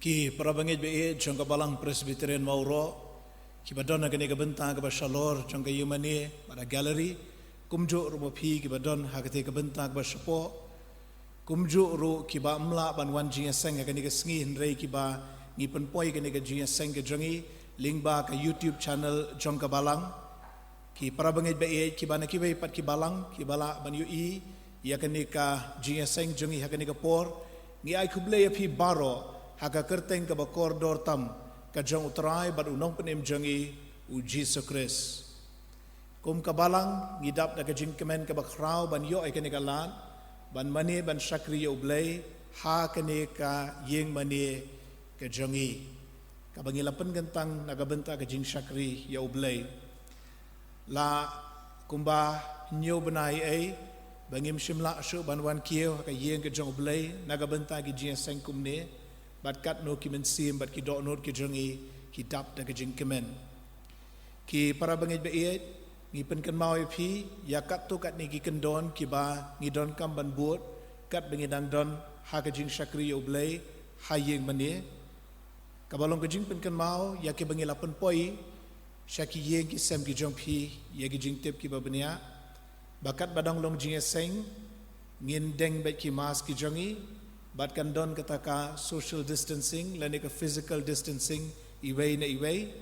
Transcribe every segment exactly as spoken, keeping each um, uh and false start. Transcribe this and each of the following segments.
Ki para bangeit ba ïeit jong ka Balang Presbyterian Mawroh, ki ba don ha kane ka bynta kaba shalor jong ka ïing mane bad ha gallery, kumjuh ruh ma phi ki ba don ha kata ka bynta kaba shapoh, kumjuh ruh ki ba ym lah ban wan jingïaseng ha kane ka sngi hynrei ki ba ngi pynpoi kane ka jingïaseng ka jong ngi lyngba ka YouTube channel jong ka Balang. Ki para bangeit ba ïeit, ki ba na kiwei pat ki balang ki ba lah ban ïohi ïa kane ka jingïaseng jong ngi ha kane ka por, ngi ai khublei ïa phi baroh ha ka kyrteng kaba kordor tam ka jong U Trai bad U Nongpynim jong ngi, U Jisu Khrist. Kum ka Balang, ngi dap da ka jingkmen kaba khraw ban ïoh ïa kane ka lad ban mane ban shakri ïa U Blei ha kane ka ïing mane ka jong ngi, kaba ngi la pynkyntang na ka bynta ka jingshakri ïa U Blei. La kumba hynñiew bnai ei ba ngim shym lah shuh ban wan kiew ha ka ïing ka jong U Blei na ka bynta ki jingïaseng kumne, bad katno ki mynsiem bad ki dohnud ki jong ngi ki dap da ka jingkmen. Ki para bangeit ba ïeit, ngi pynkynmaw ïa phi ïa katto katne ki kyndon ki ba ngi donkam ban bud katba ngi dang don ha ka jingshakri ïa U Blei ha ïing mane, kaba long ka jingpynkynmaw ïa ki ba ngi la pynpoi sha ki ïing ki sem ki jong phi ïa ki jingtip ki ba bniah, ba katba dang long jingïaseng ngin deng beit ki mask ki jong ngi, bad kan don kata ka social distancing lane ka physical distancing iwei na iwei.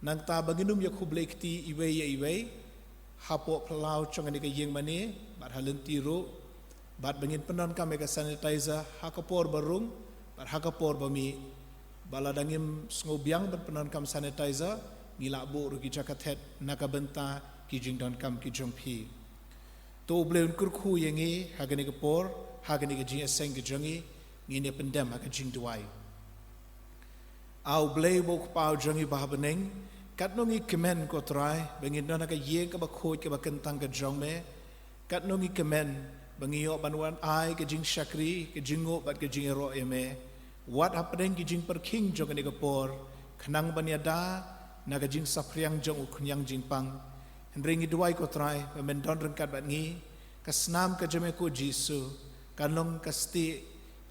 Nangta ba ngin ym ïa khublei kti iwei ïa iwei hapoh phyllaw jong kane ka ïing mane bad ha lynti ruh, bad ba ngin pyndonkam ïa ka sanitizer ha ka por ba rung bad ha ka por ba mih. Ba lada ngim sngew biang ban pyndonkam sanitizer, ngi lah buh ruh ki jaka thet na ka bynta ki jingdonkam ki jong phi. To U Blei un kyrkhu ïa ngi ha kane ka por, ha kane ka jingïaseng ka jong ngi, ngin ïa pyndem ha ka jingduwai. A U Blei uba U Kpa u jong ngi uba ha bneng, katno ngi kmen ko Trai ba ngin don ha ka ïing kaba khuid kaba kyntang ka jong me. Katno ngi kmen ba ngi ïoh ban wan ai ka jingshakri, ka jingnguh bad ka jingïaroh ïa me, wat hapdeng ki jingpyrkhing jong kane ka por, khnang ban ïada na ka jingsaphriang jong u khñiang jingpang. Hynrei ngi duwai ko Trai ba men don ryngkat bad ngi, ka snam ka jong me ko Jisu kan long ka stieh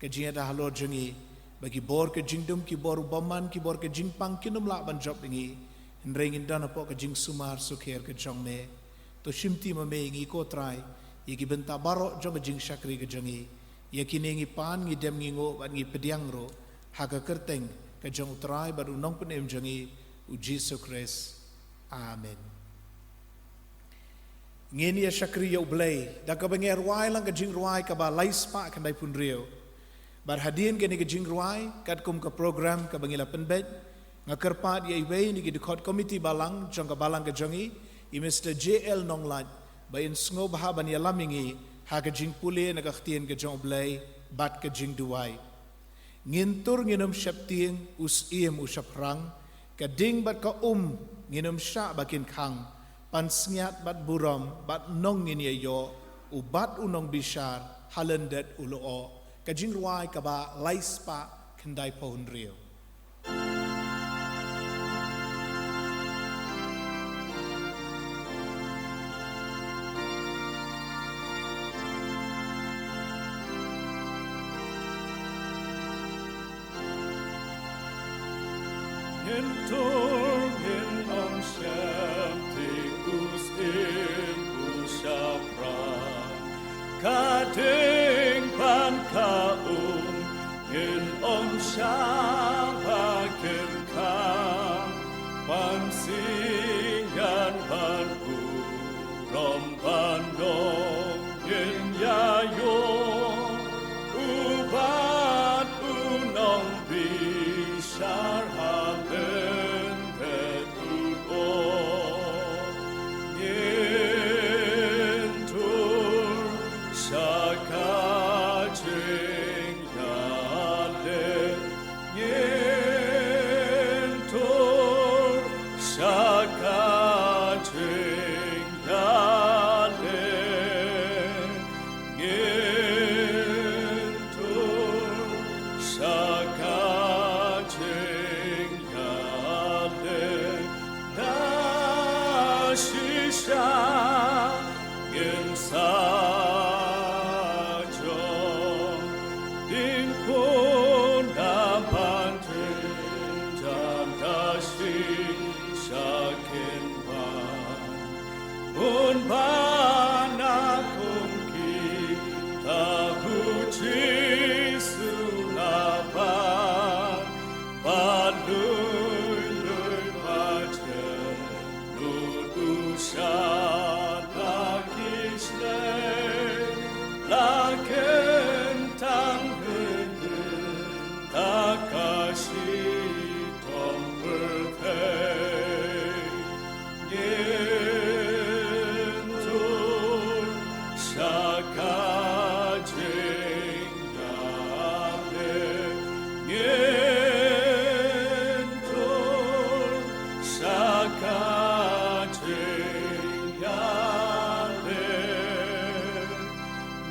ka jingïada halor jong ngi, ba ki bor ka jingdum, ki bor u bymman, ki bor ka jingpang kin ym lah ban jop ïa ngi, hynrei ngin don hapoh ka jingsumar sukher ka jong me. To shimti ma me ïa ngi ko Trai ïa ki bynta baroh jong ka jingshakri ka jong ngi. Ïa kine ngi pan, ngi dem, ngi nguh bad ngi pdiang ruh ha ka kyrteng ka jong U Trai bad U Nongpynim jong ngi, U Jisu Khrist. Amen. Ngin ïa shakri ïa U Blei da kaba ngi rwai lang ka jingrwai kaba lai spah khyndai phew hynriew. Bad hadien kane ka jingrwai, katkum ka program kaba ngi la pynbeit, nga kyrpad ïa iwei na ki dkhot komiti balang jong ka balang ka jong ngi, i Mister J L Nonglait, ba in sngewbha ban ïalam ïa ngi ha ka jingpule na ka ktien ka jong U Blei bad ka jingduwai. Ngin tur ngin ym sheptieng, u syiem u shaphrang, ka ding bad ka um ngin ym shah ba kin khang, pansngiat bad burom bad nong ngin ïa ïoh, u bat u nongbishar ha lyndet u lyoh. Ka jingrwai kaba lai spah khyndai phew hynriew. Ngin tur ngin ym sheptieng, u syiem u shaphrang, ka ding bad ka um ngin ym shah ba kin khang, pansngiat bad burom bad nong ngin ïa ïoh, u bat u nongbishar ha lyndet u lyoh. Ngin tur sha ka jingïaleh, ngin tur sha ka jingïaleh, ngin tur sha ka jingïaleh, da shisha ngin sa jong, ding khun da ban Ka jingïaleh ngin tur sa ka jingïaleh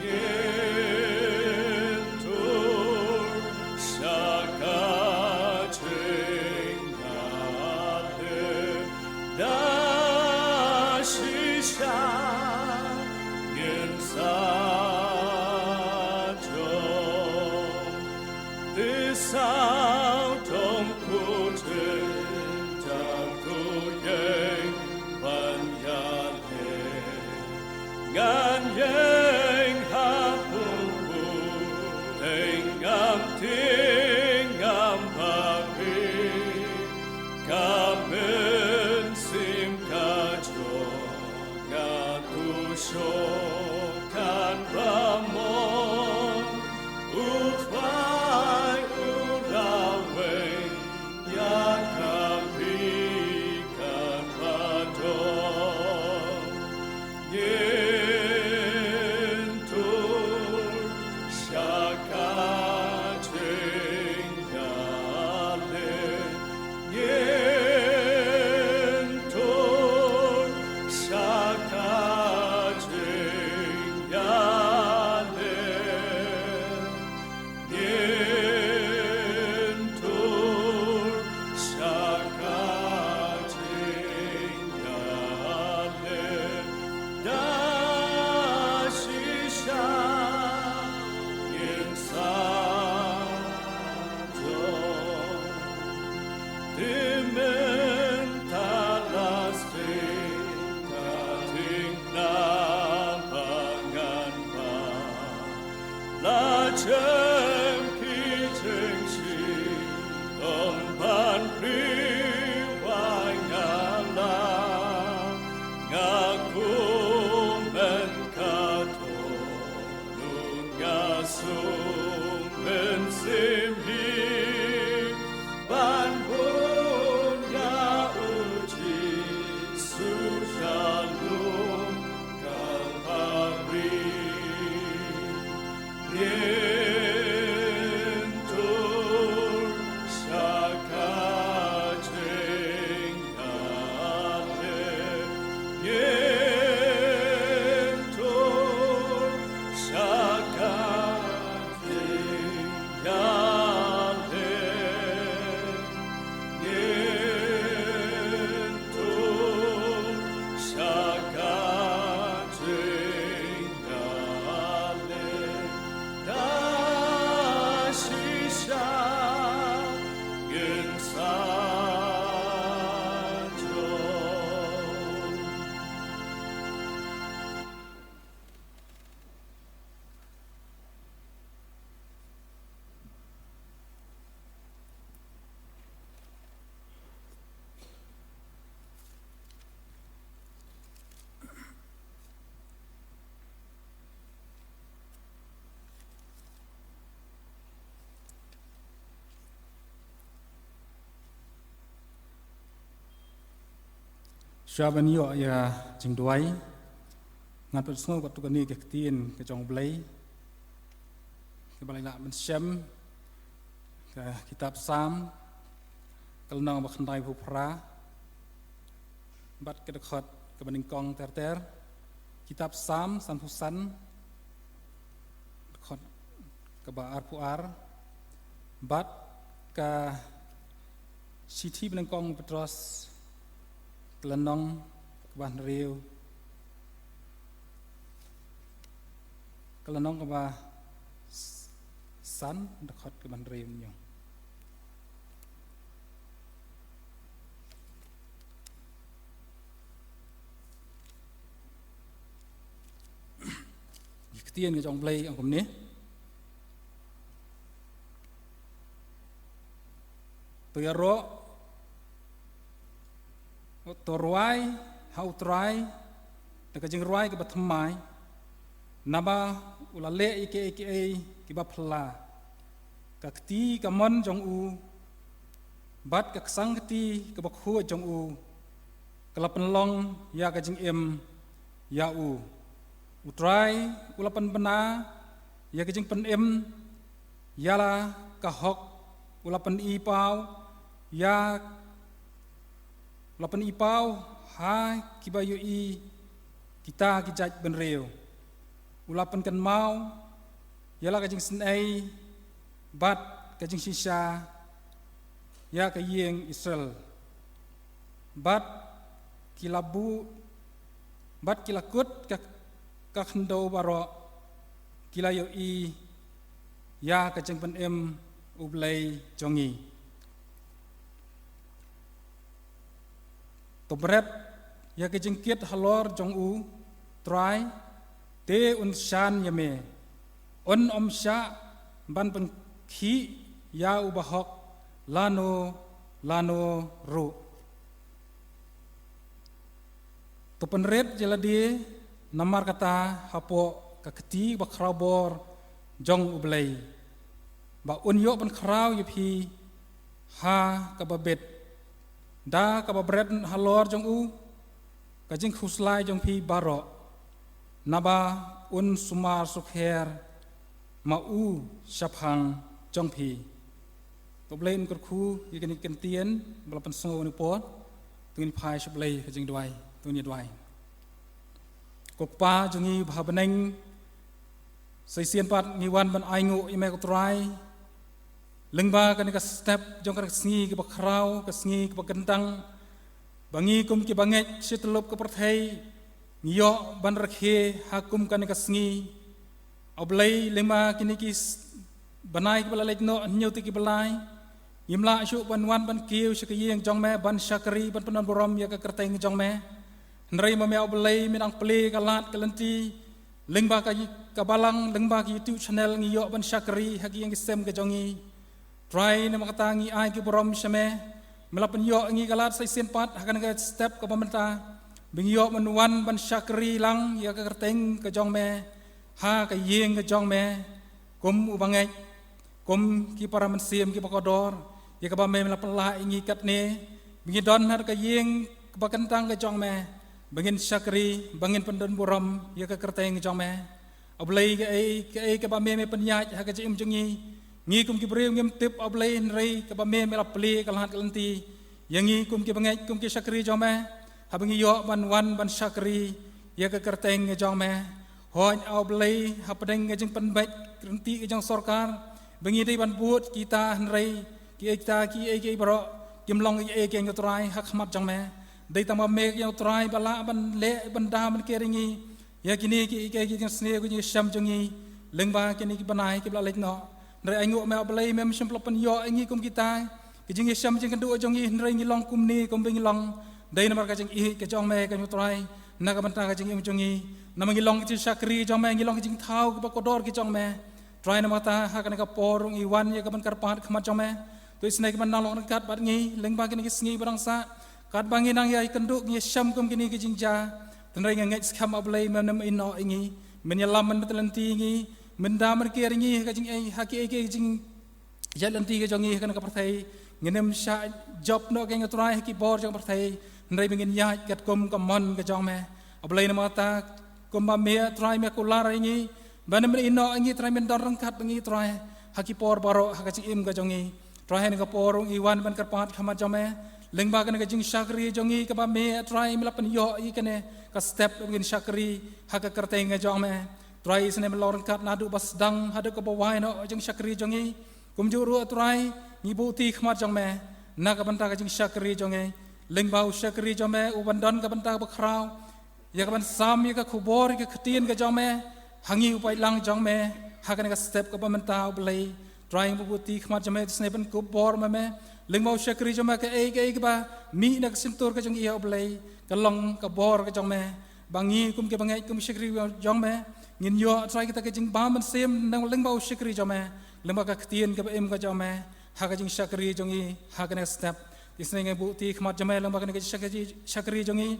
ngin tur sa ka jingïaleh. Da shisha ngin sa jong. Te saw tong ku jin jang ku ïeng ban ïaleh. Ngan ïeng ha pung ku, teng ngam tieng ngam pari. Ka mynsiem ka jong nga tu shu kan ba mon. U Trai u la weng ïa ka phi kan ba don. Ngin tur sa ka jingïaleh. Ngin tur sa ka jingïaleh. Ngin tur sa ka jingïaleh. Da shisha ngin sa jong. Te mynta la sdang ka jingkhlaiñ ba ngan ba. La jem ki jingshitom ban pyrshah ïa nga la, nga kmen ka dohnud nga sngewsih mynsiem hi ban bun ïa u Jisu sha lum Kalbari. Ngin tur sa ka jingïaleh. Ngin tur sa ka jingïaleh. Ngin tur sa ka jingïaleh. Da shisha ngin sa jong. Shuwa ban ïoh ïa jingduwai, ngan pynsngew katto katne ki ktien ka jong U Blei kiba la ïaleh mynsiem, ka kitab Salm, ka lynnong ba khyndaiphew phra, bad ka dkhot kaba nyngkong ter ter. Kitab Salm sanphew san, dkhot kaba arphew ar, bad ka shithi ba nyngkong Petros, ka lynnong kaba hynriew, ka lynnong kaba s-, san, dkhot kaba hynriew hynñiew. Ki ktien ka jong U Blei ong kumne. To ïaroh, to rwai ha U Trai da ka jingrwai kaba thymmai, naba u la leh ïa kiei kiei kiba phylla. Ka kti kamon jong u bad ka ksang kti kaba khuid jong u ka la pynlong ïa ka jingim ïa u. U Trai u la pynbna ïa ka jingpynim ïa la ka hok, u la pyni paw ïa, u la pyni paw ha kiba ïohi kita ki jaitbynriew. U la pynkynmaw ïa la ka jingsnei bad ka jingshisha ïa ka ïing Israel. Bad ki la buh, bad ki la kut ka, ka khyndew baroh, ki la ïohi ïa ka jingpynim U Blei jong ngi. To bret ïa ka jingkit halor jong U Trai, te un shan ïa me. Un ym shah ban pynkhih ïa u bahok lano lano ruh. To pynrit ïa lade namar kata hapoh ka kti bakhraw bor jong U Blei, ba un ïoh pynkhraw ïa phi ha kaba bit, da kaba bret halor jong u ka jingkhuslai jong phi baroh, naba un sumar sukher ma u shaphang jong phi. To Blei un kyrkhu ïa kine ki ktien ba la pynsngew ïa une u por. To ngin phai sha U Blei ha ka jingduwai. To ngin duwai. Ko Kpa jong ngi ba ha bneng, sa shisien pat ngi wan ban ainguh ïa me ko Trai, lyngba kane ka step jong kane ka sngi kaba khraw, ka sngi kaba kyntang, ba ngi kum kiba ngeit shi tyllup ka pyrthei ngi ïoh ban rakhe ha kum kane ka sngi. A Blei, lyngba kine ki s-, bnai kiba la leit noh, hynñiew tylli ki bnai, ngim lah shuh ban wan ban kiew sha ka ïing jong me ban shakri, ban pyndon burom ïa ka kyrteng jong me. Hynrei ma me A Blei, me nang plie ka lad ka lynti, lyngba ka, ka balang, lyngba ka YouTube channel ngi ïoh ban shakri ha ki ïing ki sem ka jong ngi. Trai, namar kata ngi ai ki burom sha me. Me la pynïoh ïa ngi ka lad sa shisien pat ha kane ka step kaba mynta, ba ngi ïoh ban wan ban shakri lang ïa ka kyrteng ka jong me ha ka ïing ka jong me, kum uba ngeit, kum ki para mynsiem kiba kordor, ïa kaba me la pynlah ïa ngi katne, ba ngi don ha ka ïing kaba kyntang ka jong me, ba ngin shakri, ba ngin pyndon burom ïa ka kyrteng jong me. A Blei, kaei kaei kaba me me pynïaid ha ka jingim jong ngi, ngi kum ki briew ngim tip, A Blei, hynrei kaba me me la plie ka lad ka lynti ïa ngi kum kiba ngeit, kum ki shakri jong me, haba ngi ïoh ban wan ban shakri ïa ka kyrteng jong me. Hooid A Blei, hapdeng ka jingpynbeit ryntih ka jong sorkar, ba ngi dei ban bud kita, hynrei kiei kita, kiei kiei baroh kim long ei ei ko Trai ha khmat jong me. Dei tang ma me ko Trai ba lah ban leh, ban da ban ker ïa ngi ïa kine kiei kiei ki jingsniew, ki jingïashem jong ngi lyngba kine ki bnai kiba la leit noh. Hynrei ainguh me A Blei, mem shym la pynïoh ïa ngi kum kita, ki jingïashem jingkynduh jong ngi, hynrei ngi long kumne kumba ngi long, dei namar ka jingïeit ka jong me ko Trai na ka bynta ka jingim jong ngi. Namar ngi long ki jingshakri jong me, ngi long ki jingthaw kiba kordor ki jong me. Trai, namar kata ha kane ka por ruh ngi wan ïa ka ban kyrpad khmat jong me. To isynei ka ban nang long ryngkat bad ngi lyngba kine ki sngi ba dang sah, katba ngi nang ïakynduh, ngi ïashem kum kine ki jingjia, hynrei nga ngeit skhem A Blei, mem nym ïehnoh ïa ngi, men ïalam, men beit lynti ïa ngi, men da men ker ïa ngi ha ka jingïeit, ha kiei kiei ki jing ïaid lynti ka jong ngi ha kane ka pyrthei. Ngin ym shah jop noh ko Trai ha ki bor jong ka pyrthei, hynrei ba ngin ïaid katkum ka mon ka jong me. A Blei, namar kata kumba me Trai me kular ïa ngi, ba men ïehnoh ïa ngi Trai, men don ryngkat bad ngi Trai ha ki por baroh ha ka jingim ka jong ngi. Trai, ha kane ka por ruh ngi wan ban kyrpad khmat jong me lyngba kane ka jingshakri jong ngi kaba me Trai me la pynïoh ïa kane ka step ba ngin shakri ha ka kyrteng ka jong me. Trai, isynei men long ryngkat naduh ba sdang haduh kaba wai noh ka jingshakri jong ngi. Kumjuh ruh Trai, ngi buh kti khmat jong me na ka bynta ka jingshakri jong ngi, lyngba u shakri jong me u ban don ka bynta kaba khraw ïa ka ban sam ïa ka khubor, ïa ka ktien ka jong me ha ngi u paidlang jong me ha kane ka step kaba mynta, A Blei. Trai, ngi buh kti khmat jong me, to isynei ban kup bor ma me lyngba u shakri jong me. Kaei kaei kaba mih na ka shyntur ka jong i, A Blei, ka long ka bor ka jong me, ba ngi kum kiba ngeit, kum shakri jong me, ngin ïoh Trai kita ki jingbam mynsiem na lyngba u shakri jong me, lyngba ka ktien kaba im ka jong me ha ka jingshakri jong i ha kane ka step. To isynei ngi buh kti khmat jong me lyngba kane ka jingshakri, shakri jong i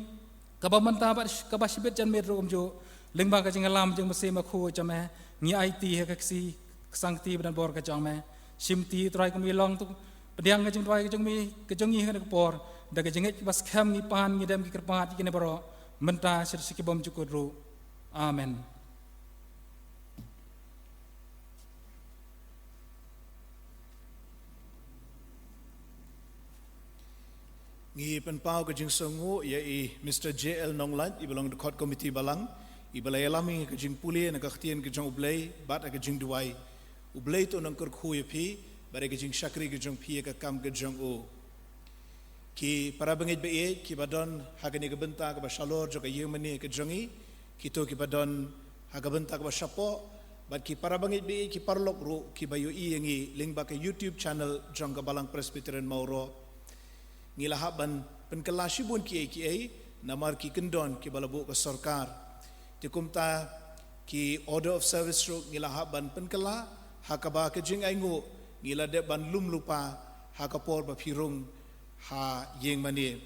kaba mynta bad kaba shibit janmiet ruh kumjuh, lyngba ka jingïalam jingmynsiem bakhuid jong me. Ngi aiti ha ka ksai ka sangkti ba don bor ka jong me. Shim ti Trai kum i long, to pdiang ka jingduwai ka jong me, ka jong ngi ha kane ka por. Da ka jingngeit kaba skhem ngi pan, ngi dem, ngi kyrpad ïa kine baroh mynta sha, sha ki bymjukut ruh. Amen. Ngi pynpaw ka jingsngewnguh ïa i Mister J L Nonglait, iba long dkhot komiti balang, iba la ïalam ïa ka jingpule na ka ktien ka jong U Blei bad ka jingduwai. U Blei to nang kyrkhu ïa phi bad ïa ka jingshakri ka jong phi ïa ka kam ka jong u. Ki para bangeit ba ïeit kiba don ha kane ka bynta kaba shalor jong ka ïing mane ka jong i, kito kiba don ha ka bynta kaba shapoh, bad ki para bangeit ba ïeit ki paralok ruh kiba ïohi ïa ngi lyngba ka YouTube channel jong ka Balang Presbyterian Mawroh. Ngi la hap ban pynkylla shibun kiei kiei namar ki kyndon kiba la buh ka sorkar. Te kumta ki order of service ruh ngi la hap ban pynkylla ha kaba ka jingainguh ngi la dep ban lum lypa ha ka por ba phi rung ha ïing mane.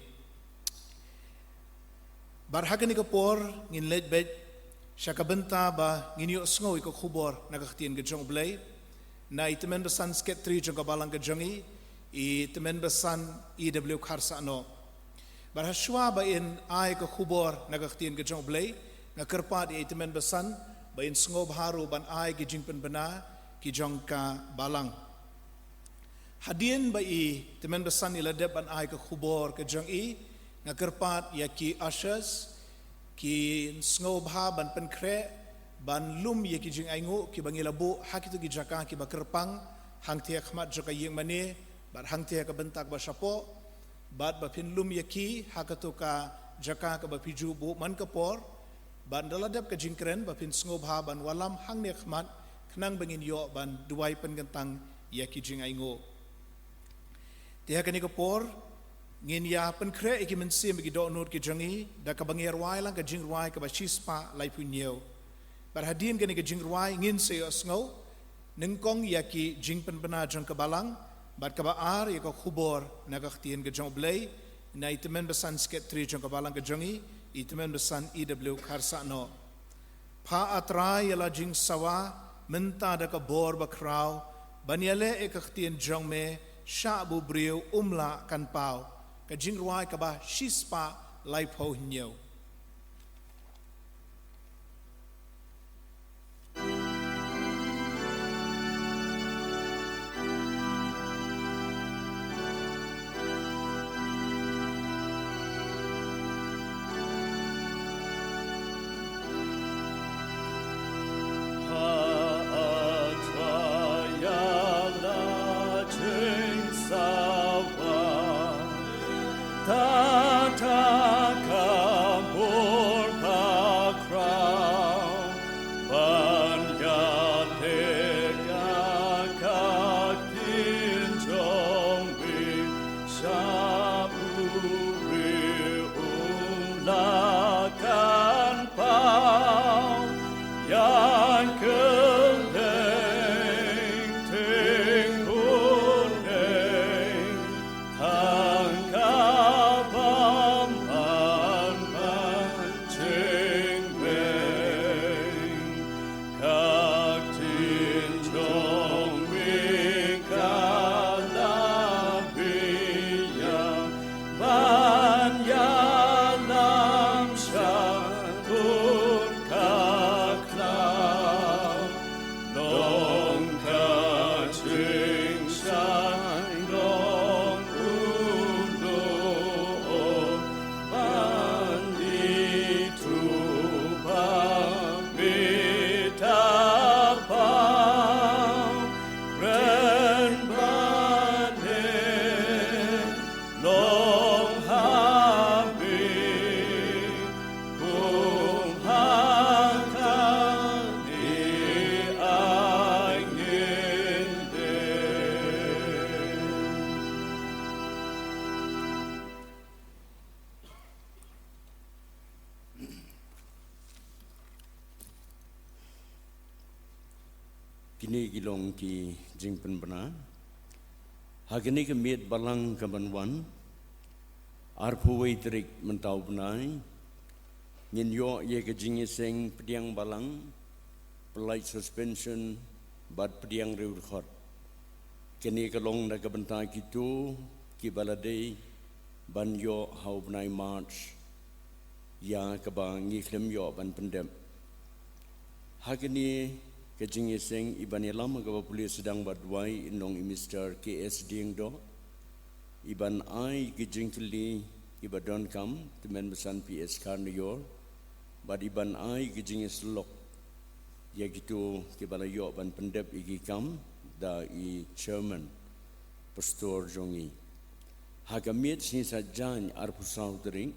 Bad ha kane ka por ngin leit beit sha ka bynta ba ngin ïohsngew ïa ka khubor na ka ktien ka jong U Blei na i tymmen basan Secretary jong ka Balang ka jong i, i tymmen basan E W Kharsahnoh. Bad ha shuwa ba in ai ka khubor na ka ktien ka jong U Blei, nga kyrpad ïa i tymmen basan ba in sngewbha ruh ban ai ki jingpynbna ki jong ka Balang. Hadien ba i tymmen basan i la dep ban ai ka khubor ka jong i, nga kyrpad ïa ki ushers, kin sngewbha ban pynkhreh ban lum ïa ki jingainguh kiba ngi la buh ha kito ki jaka kiba kyrpang, hangtei ha khmat jong ka ïing mane bad hangtei ha ka bynta kaba shapoh, bad ba phin lum ïa ki ha kato ka jaka kaba phi ju buh man ka por. Bad ynda la dep ka jingkren ba phin sngewbha ban wallam hangne ha khmat khnang ba ngin ïoh ban duwai pynkyntang ïa ki jingainguh. Te ha kane ka por ngin ïa pynkhreh ïa ki mynsiem bad ki dohnud ki jong ngi da kaba ngi ïa rwai lang ka jingrwai kaba shispah laiphew hynñiew. Bad hadien kane ka jingrwai ngin sa ïohsngew nyngkong ïa ki jingpynbna jong ka Balang, bad kaba ar ïa ka khubor na ka ktien ka jong U Blei na i tymmen basan Secretary jong ka Balang ka jong i, i tymmen basan E W Kharsahnoh. Pha A Trai ïa la jingsawa mynta da ka bor ba khraw, ban ïaleh ïa ka ktien jong me shah ba u briew um lah kan paw. Ka jingrwai kaba shispah laiphew hynñiew. Kine ki long ki jingpynbna. Ha kine ki miet balang ka ban wan, arphew wei tarik mynta u bnai, ngin ïoh ïa ka jingïaseng pdiang balang, pynlait suspension, bad pdiang riew dkhot. Kine ka long na ka bynta kito kiba la dei ban ïoh ha u bnai March, ïa kaba ngi khlem ïoh ban pyndep. Ha kane ka jingïaseng i ban ïalam ha kaba pule sdang bad duwai i nong i Mister K S Diengdoh. Iban ai ki jingkylli kiba donkam, tymmen basan P S Kharnaior, bad iban ai ki jingïasyllok ïa kito kiba la ïoh ban pyndep ïa ki kam da i chairman pastor jong ngi. Ha ka miet sngi Saitjaiñ arphew saw tarik,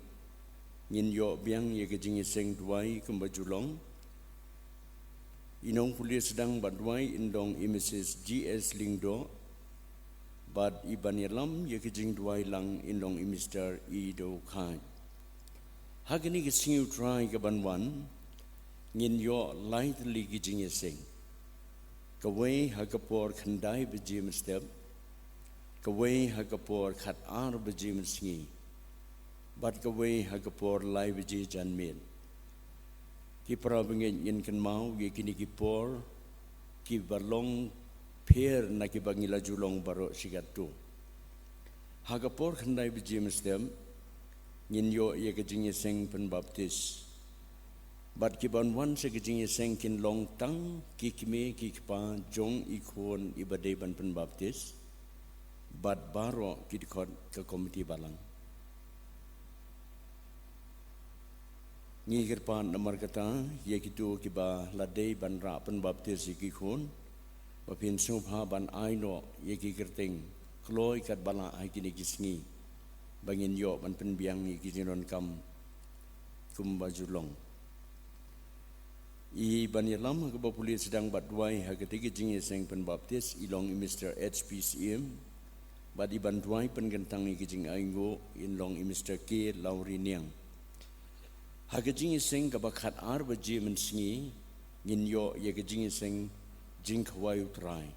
ngin ïoh biang ïa ka jingïaseng duwai kumba ju long. I nongpule sdang bad duwai in long i Mrs G S Lyngdoh, bad iban ïalam ïa ka jingduwai lang in long i Mr E Dewkhait. Ha kane ka sngi U Trai kaban wan, ngin ïoh lai tylli ki jingïaseng. Kawei ha ka por khyndai baje mynstep, kawei ha ka por khatar baje mynsngi, bad kawei ha ka por lai baje janmiet. Ki para bangeit, ngin kynmaw ïa kine ki por kiba long pher na kiba ngi la ju long baroh shi katto. Ha ka por khyndai baje mynstep, ngin ïoh ïa ka jingïaseng pynbaptis. Bad kiban wan sha ka jingïaseng kin long tang ki kmie ki kpa jong i khun iba dei ban pynbaptis, bad baroh ki dkhot ka komiti balang. Ngi kyrpad namar kata ïa kito kiba la dei ban rah pynbaptis ïa ki khun, ba phin sngewbha ban ai noh ïa ki kyrteng kloi katba lah ha kine ki sngi, ba ngin ïoh ban pynbiang ïa ki jingdonkam kumba ju long. Iban ïalam ha kaba pule sdang bad duwai ha katei ka jingïaseng pynbaptis i long i Mr H P Syiem, bad iban duwai pynkyntang ïa ka jingainguh in long i Mr K Lawriniang. Ha ka jingïaseng kaba khatar baje mynsngi, ngin ïoh ïa ka jingïaseng jingkhawai U Trai.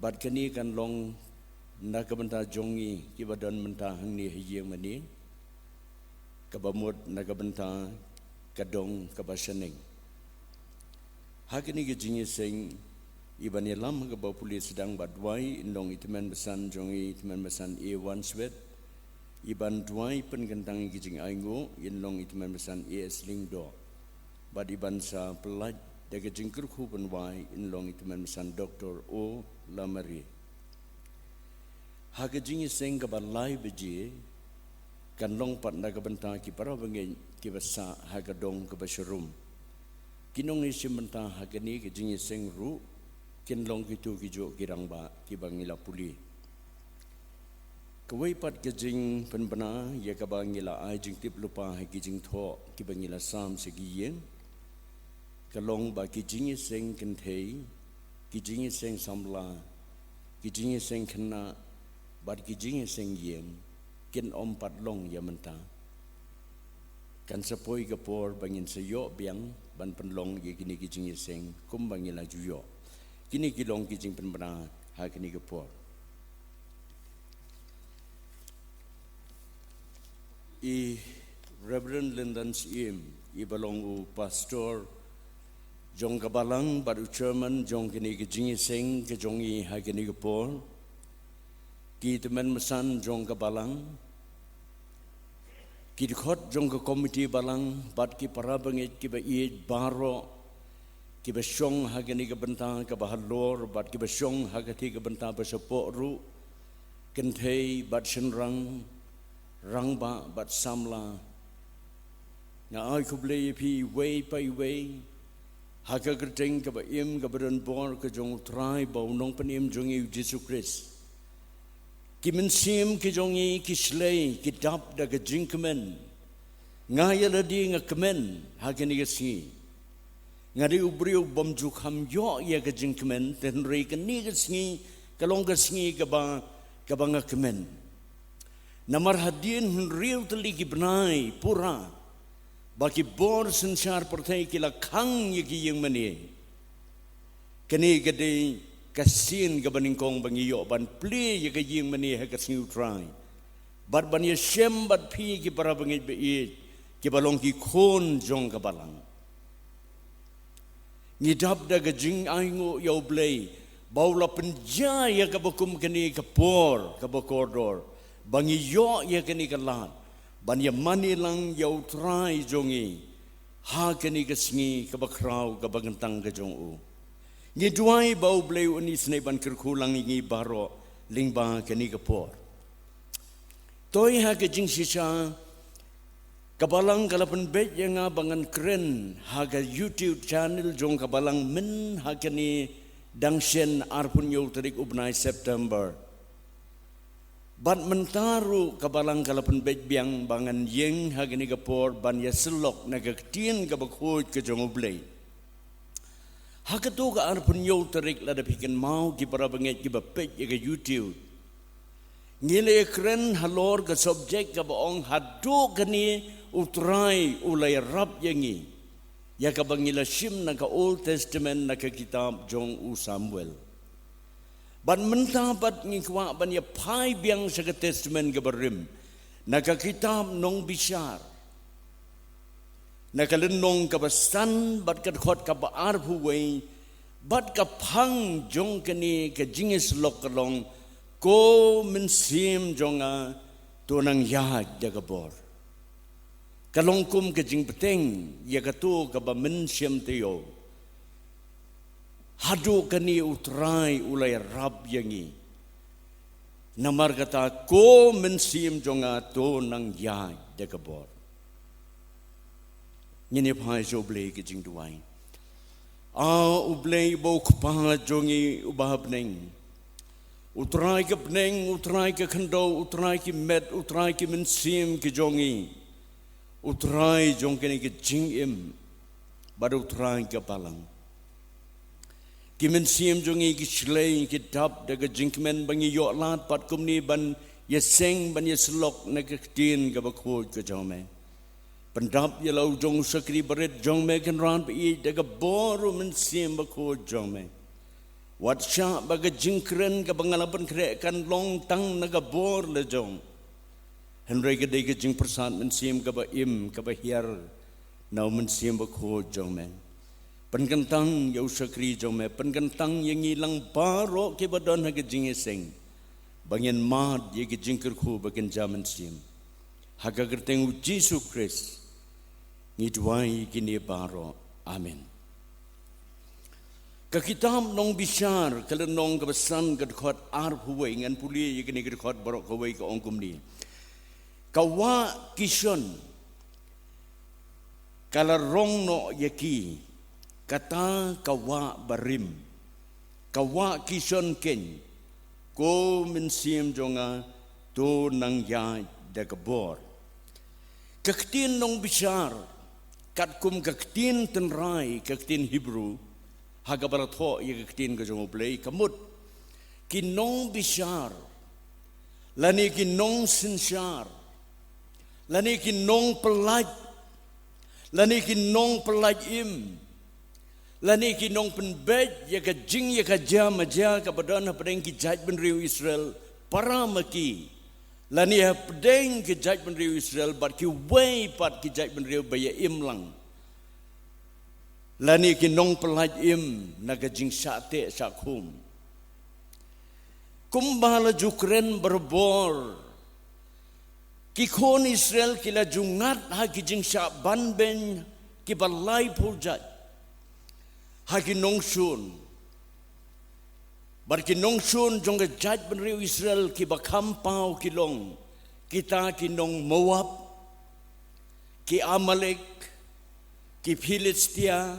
Bad kane kan long na ka bynta jong ngi kiba don mynta hangne ha ïing mane, kaba mut na ka bynta ka dong kaba shaneng. Ha kane ka jingïaseng, iban ïalam ha kaba pule sdang bad duwai in long i tymmen basan jong ngi, i tymmen basan A Wanswet. Iban duwai pynkyntang ïa ka jingainguh in long i tymmen basan A S Lyngdoh. Bad iban sa pyllait da ka jingkyrkhu pynwai in long i tymmen basan Doktor O Lamare. Ha ka jingïaseng kaba lai baje, kan long pat na ka bynta ki para bangeit kiba sah ha ka dong kaba sharum. Ki nongïashim bynta ha kane ka jingïaseng ruh kin long kito kijuh ki rangbah kiba ngi la pule. Kawei pat ka jingpynbna ïa kaba ngi la ai jingtip lypa ha ki jingthoh kiba ngi la sam sha ki ïing, ka long ba ki jingïaseng kynthei, ki jingïaseng samla, ki jingïaseng khynnah, bad ki jingïaseng ïing, kin ym pat long ïa mynta. Kan sa poi ka por ba ngin sa ïoh biang ban pynlong ïa kine ki jingïaseng kumba ngi la ju ïoh. Kine ki long ki jingpynbna ha kine ki por. I Reverend Lyndon Syiem, iba long u pastor jong ka balang bad u chairman jong kine ki jingïaseng ka jong ngi ha kine ki por. Ki tymmen basan jong ka balang, ki dkhot jong ka komiti balang, bad ki para bangeit kiba ïeit baroh, kiba shong ha kane ka bynta kaba halor, bad kiba shong ha katei ka bynta ba shapoh ruh, kynthei bad shynrang, rangbah bad samla. Nga ai khublei ïa phi iwei pa iwei, ha ka kyrteng kaba im kaba don bor ka jong U Trai bad U Nongpynim jong ngi U Jisu Khrist. Ki mynsiem ki jong ngi ki shlei, ki dap da ka jingkmen. Nga ïa lade nga kmen ha kane ka sngi. Nga dei u briew bym ju kham ïoh ïa ka jingkmen, te hynrei kane ka sngi ka long ka sngi kaba, kaba nga kmen. Namar hadien hynriew tylli ki bnai pura, ba ki bor synshar pyrthei ki la khang ïa ki ïing mane. Kane ka dei ka sien kaba nyngkong ba ngi ïoh ban plie ïa ka ïing mane ha ka sngi U Trai. Bad ban ïashem bad phi ki para bangeit ba ïeit, kiba long ki khun jong ka balang. Ngi dap da ka jingainguh ïa U Blei, ba u la pynjia ïa kaba kum kane ka por, kaba kordor, ba ngi ïoh ïa kane ka lad ban ïa mane lang ïa U Trai jong ngi ha kane ka sngi kaba khraw kaba kyntang ka jong u. Ngi duwai ba U Blei un isynei ban kyrkhu lang ïa ngi baroh lyngba kane ka por. Toi ha ka jingshisha, ka Balang ka la pynbeit ïa nga ba ngan kren ha ka YouTube channel jong ka Balang myn ha kane dang shen arphew hynñiew tarik u bnai September. Bad mynta ruh ka Balang ka la pynbeit biang ba ngan ïeng ha kane ka por ban ïasyllok na ka ktien kaba khuid ka jong U Blei. Ha kato ka arphew hynñiew tarik, lada phi kynmaw, ki para bangeit kiba peit ïa ka YouTube, ngi la ïakren halor ka subject kaba ong, Haduh kane U Trai u la ïarap ïa ngi, ïa kaba ngi la shim na ka Old Testament, na ka kitab jong u Samuel. Bad mynta pat ngi kwah ban ïa phai biang sha ka Testament kaba rim, na ka kitab Nongbishar, na ka lynnong kaba san bad ka dkhot kaba arphew wei, bad ka phang jong kane ka jingïasyllok ka long, Ko Mynsiem jong nga, to nang ïaid da ka bor. Ka long kum ka jingbteng ïa kato kaba mynsiem taïew. Haduh kane U Trai u la ïarap ïa ngi. Namar kata, Ko Mynsiem jong nga, to nang ïaid da ka bor. Ngin ïa phai sha U Blei ka jingduwai. A U Blei ba u Kpa jong ngi uba ha bneng, U Trai ka bneng, U Trai ka khyndew, U Trai ki met, U Trai ki mynsiem ki jong ngi, U Trai jong kane ka jingim, bad U Trai ka Balang. Ki mynsiem jong ngi ki shlei ki dap da ka jingkmen ba ngi ïoh lad pat kumne ban ïaseng, ban ïasyllok na ka ktien kaba khuid ka jong me. Pyndap ïa la u jong u shakri barit jong me, Kynrad ba ïeit, da ka bor u Mynsiem Bakhuid jong me. Wat shah ba ka jingkren kaba nga la pynkhreh kan long tang na ka bor la jong, hynrei ka dei ka jingpyrsad mynsiem kaba im, kaba hiar na u Mynsiem Bakhuid jong me. Pynkyntang ïa u shakri jong me, pynkyntang ïa ngi lang baroh kiba don ha ka jingïaseng, ba ngin mad ïa ka jingkyrkhu ba kynja mynsiem. Ha ka kyrteng u Jisu Khrist ngi duwai kine baroh. Amen. Ka kitab Nongbishar, ka lynnong kaba san, ka dkhot arphew wei, ngan pule ïa kane ka dkhot baroh kawei, ka ong kumne: Ka wah Kishon ka la rong noh ïa ki, kata ka wah barim, ka wah Kishon keiñ, ko mynsiem jong nga, to nang ïaid da ka bor. Ka ktien Nongbishar, katkum ka ktien tynrai, ka ktien Hebru, ha kaba la thoh ïa ka ktien ka jong U Blei, ka mut ki nongbishar, lane ki nongsynshar, lane ki nongpyllait, lane ki nongpyllait im, lane ki nongpynbeit ïa ka jingïakajia ïamajia kaba don hapdeng ki jaitbynriew Israel para ma ki, lane hapdeng ki jaitbynriew Israel bad kiwei pat ki jaitbynriew ba ïa im lang, lane ki nongpyllait im na ka jingshah teh shah khum. Kumba la ju kren barabor, ki khun Israel ki la ju ngat ha ki jingshah banbeiñ kiba laiphew jait ha ki nongshun. Bad ki nongshun jong ka jaitbynriew Israel kiba kham paw ki long kita ki nong Moab, ki Amalek, ki Philistia,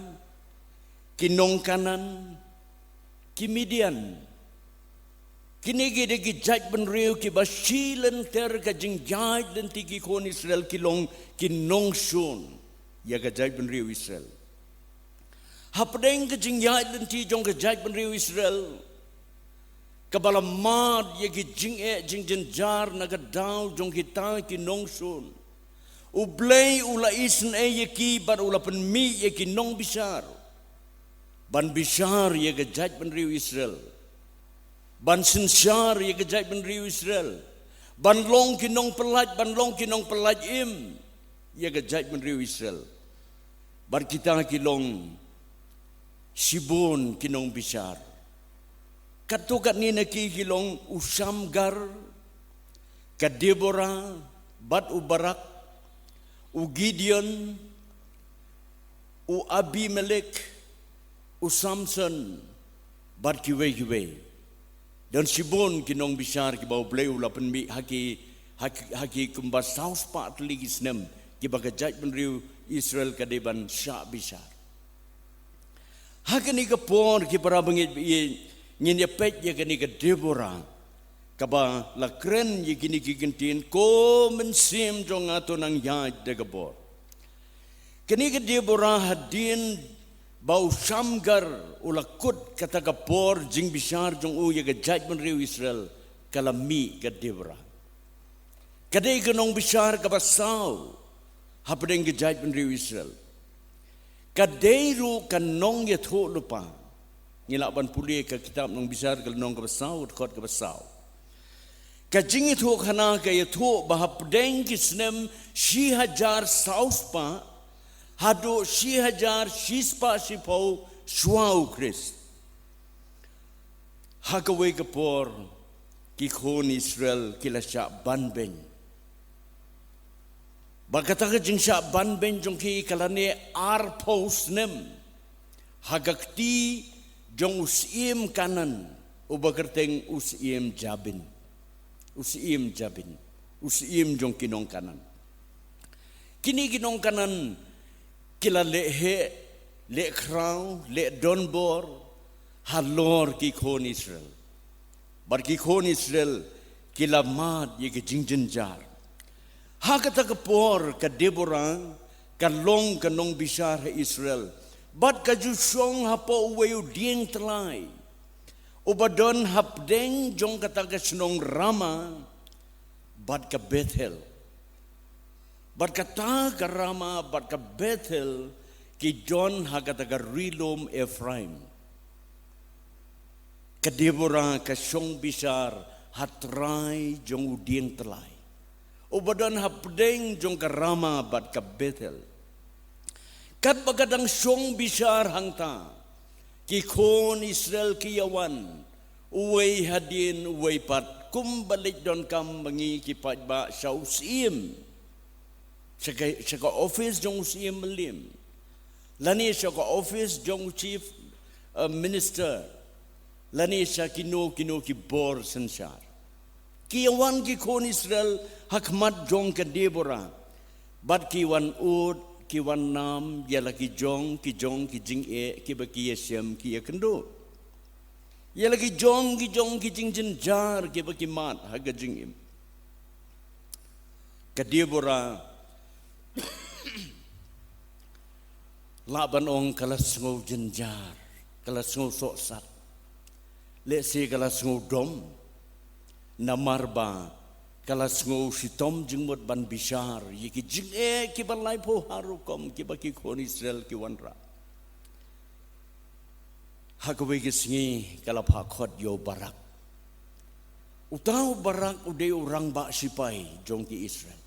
ki nong Kanaan, ki Midian. Kine ki dei ki jaitbynriew kiba shi lynter ka jingïaid lynti ki khun Israel ki long ki nongshun ïa ka jaitbynriew Israel. Hapdeng ka jingïaid lynti jong ka jaitbynriew Israel, kaba la mad ïa ki jingeh jingjynjar na ka daw jong kita ki nongshun, U Blei u la isynei ïa ki bad u la pynmih ïa ki nongbishar ban bishar ïa ka jaitbynriew Israel, ban synshar ïa ka jaitbynriew Israel, ban long ki nongpyllait, ban long ki nongpyllait im ïa ka jaitbynriew Israel. Bad kita ki long shibun ki nongbishar. Katto katne na ki ki long u Shamgar, ka Deborah, bad u Barak, u Gideon, u Abimelek, u Samson, bad kiwei kiwei. Don shibun ki nongbishar kiba U Blei u la pynmih ha ki Ha ki, ha ki kumba saw spah tylli ki snem kiba ka jaitbynriew Israel ka dei ban shah bishar. Ha kane ka por, ki para bangeit baieit, ngin ïa peit ïa kane ka Deborah kaba la kren ïa kine ki kyntien: Ko Mynsiem jong nga, to nang ïaid da ka bor. Kane ka Deborah, hadien ba u Shamgar u la kut kata ka bor jingbishar jong u ïa ka jaitbynriew Israel, ka la mih ka Deborah. Ka dei ka nongbishar kaba saw hapdeng ka jaitbynriew Israel. Ka dei ruh ka nongïathuhlypa. Ngi lah ban pule ka kitab Nongbishar, ka lynnong kaba saw, dkhot kaba saw. Ka jingïathuhkhana ka ïathuh ba hapdeng ki snem shi hajar saw spah haduh shi hajar shi spah shiphew shuwa u Khrist, ha kawei ka por ki khun Israel ki la shah banbeiñ. Bad kata ka jingshah banbeiñ jong ki ka la neh arphew snem ha ka kti jong u syiem Kanaan, uba kyrteng u syiem Jabin. U syiem Jabin, u syiem jong ki nong Kanaan. Kine ki nong Kanaan ki la leh heh, leh khraw, leh donbor halor ki khun Israel. Bad ki khun Israel ki la mad ïa ka jingjynjar. Ha kata ka por ka Deborah ka long ka nongbishar ha Israel, bad ka ju shong hapoh uwei u dieng tyllai uba don hapdeng jong kata ka shnong Rama bad ka Bethel. Bad kata ka Rama bad ka Bethel ki don ha kata ka ri lum Ephraim. Ka Deborah ka shong bishar ha trai jong u dieng tyllai uba don hapdeng jong ka Rama bad ka Bethel. Katba ka dang shong bishar hangta, ki khun Israel ki ïawan, uwei hadien uwei pat, kumba leit donkam ma ngi ki paidbah, sha u syiem, sha ka, sha ka office jong u syiem mylliem, lane sha ka office jong u chief, uh, minister, lane sha kino kino ki bor synshar. Ki ïawan ki khun Israel ha khmat jong ka Deborah, bad ki wan ud, ki wan nam ïa la ki jong ki jong ki jingeh kiba ki ïashem ki ïakynduh, ïa la ki jong ki jong ki jingjynjar kiba ki mad ha ka jingim. Ka Deborah, lah ban ong ka la sngew jynjar, ka la sngew sohsat, lehse ka la sngew dom, namar ba ka la sngew shitom jingmut ban bishar ïa ki jingeh kiba laiphew ha rukom kiba ki khun Israel ki wanrah. Ha kawei ka sngi ka la phah khot ïa u Barak. Uta u Barak u dei u rangbah shipai jong ki Israel.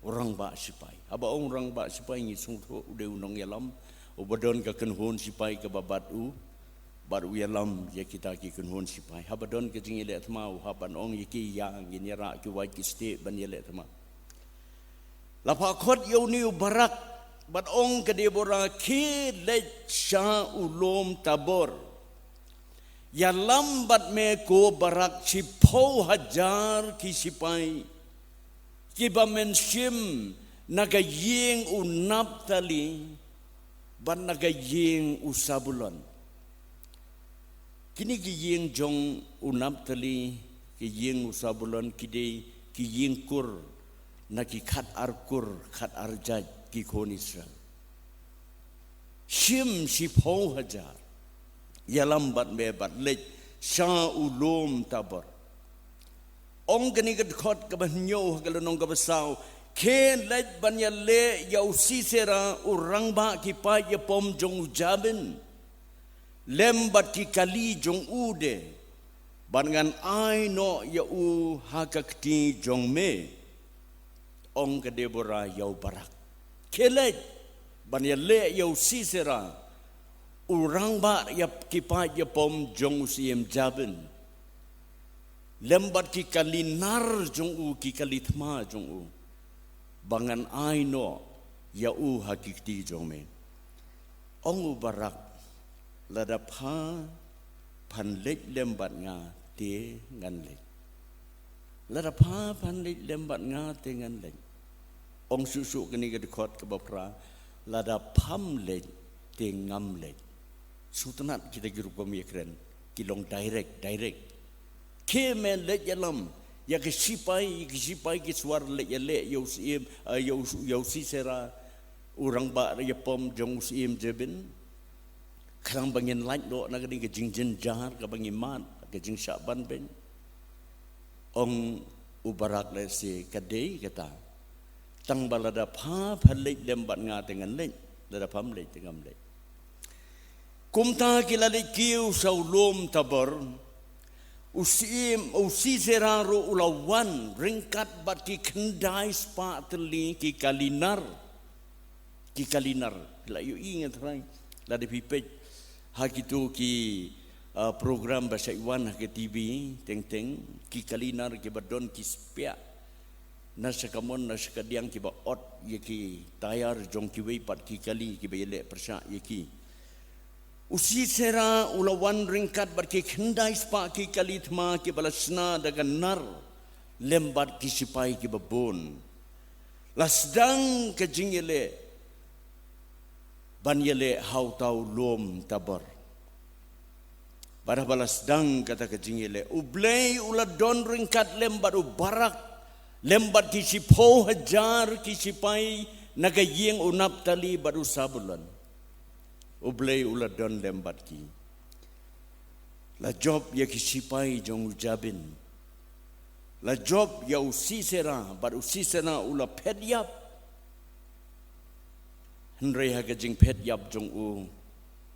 U rangbah shipai. Haba ong rangbah shipai ngi sngewthuh u dei u nongïalam uba don ka kynhun shipai kaba bat u, bad u ïalam ïa kita ki kynhun shipai. Haba don ka jingïaleh thma u hap ban ong ïa ki, ïa ngin ïarah ki wait ki stieh ban ïaleh thma. La phah khot ïa une u Barak, bad ong ka Deborah, khie leit sha u lum Tabor. Ïalam bad me ko Barak shiphew hajar ki shipai kiba men shim na ka ïing u Naphtali bad na ka ïing u Sabulon. Kine ki ïing jong u Naphtali, ki ïing u Sabulon, ki dei ki ïing kur na ki khatar kur, khatar jait ki khun Israel. Shim shiphew hajar. Ïalam bad me bad leit sha u lum Tabor. Ong kane ka dkhot kaba hynñiew ha ka lynnong kaba saw, khie leit ban ïaleh ïa u Sisera u rangbah ki paid ïapom jong u Jabin, lem bad ki kali jong u de, bad ngan ai noh ïa u ha ka kti jong me. Ong ka Deborah ïa u Barak, khie leit ban ïaleh ïa u Sisera u rangbah ïa ki paid ïapom jong u syiem Jabin, lem bad ki kali nar jong u, ki kali thma jong u, ba ngan ai noh ïa u ha ki kti jong me. Ong u Barak, lada pha phan leit lem bad nga te ngan leit. Lada pha phan leit lem bad nga te ngan leit. Ong shuh shuh kane ka dkhot kaba phra, lada pham leit te ngam leit. Sngewtynnat kita ki rukom ïakren, ki long direct, direct. Khie me leit ïalam ïa ki sipai, ki sipai ki swar leit ïaleh ïa u Syiem, eh, ïa u, ïa u Sisera, u rangbah ïapom jong u Syiem Jabin. Khnang ba ngin lait noh na kane ka jingjynjar kaba ngi mad, ka jingshah ban beiñ. Ong u Barak lehse ka dei kata. Tang ba lada pha phan leit lem bad nga te ngan leit, lada pham leit te ngam leit. Kumta ki la leit kiew sha u lum Tabor. U Syiem, u Sisera ruh u la wan ryngkat bad ki khyndai spah tylli ki kali nar. Ki kali nar, la ïohi nga trai. Lada phi peit ha kito ki, ah, program ba shait wan ha ka T V, teng teng, ki kali nar kiba don ki spiah na sha kamon na sha kadiang kiba ot ïa ki tyre jong kiwei pat ki kali kiba ïaleh pyrshah ïa ki. U Sisera u la wan ryngkat bad ki khyndai spah ki kali thma kiba la shna da ka nar lem bad ki sipai kiba bun. La sdang ka jingïaleh ban ïaleh ha uta u lum Tabor. Bad haba la sdang kata ka jingïaleh, U Blei u la don ryngkat lem bad u Barak, lem bad ki shiphew hajar ki sipai na ka ïing u Naphtali bad u Sabulon. U Blei u la don lem bad ki. La jop ïa ki sipai jong u Jabin. La jop ïa u Sisera, bad u Sisera u la phet ïap. Hynrei ha ka jingphet ïap jong u,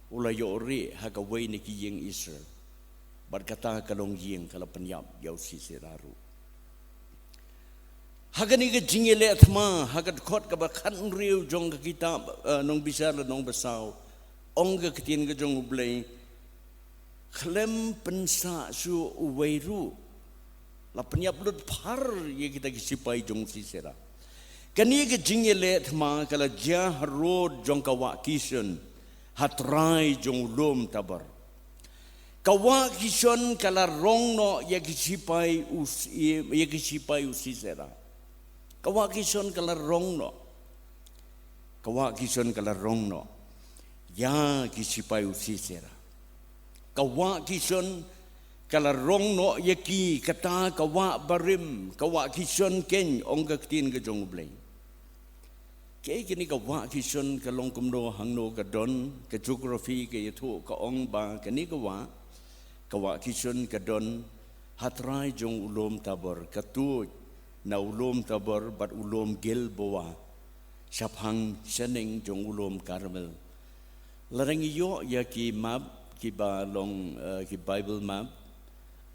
u la ïoh rieh ha kawei na ki ïing Israel. Bad kata ka longïing ka la pynïap ïa u Sisera ruh. Ha kane ka jingïaleh thma, ha ka dkhot kaba khathynriew jong ka kitab, eh, Nongbishar Lynnong ba saw, ong ka ktien ka jong U Blei, khlem pynsah shuh uwei ruh. La pynïap lut phar ïa kita ki sipai jong u Sisera. Kane ka jingïaleh thma ka la jia harud jong ka wah Kishon, ha trai jong u lum Tabor. Ka wah Kishon ka la rong noh ïa ki sipai u Si-, ïa ki sipai u Sisera. Ka wah Kishon ka la rong noh. Ka wah Kishon ka la rong noh ïa ki sipai u Sisera. Ka wah Kishon ka la rong noh ïa ki, kata ka wah barim, ka wah Kishon keiñ, ong ka ktien ka jong U Blei. Kaei kane ka wah Kishon, ka long kumno, hangno ka don? Ka geography ka ïathuh, ka ong ba kane ka wah, ka wah Kishon ka don ha trai jong u lum Tabor, ka tuid na u lum Tabor bad u lum Gilboa, shaphang shaneng jong u lum Karmel. Lada ngi ïoh ïa ki map kiba long, eh, ki Bible map,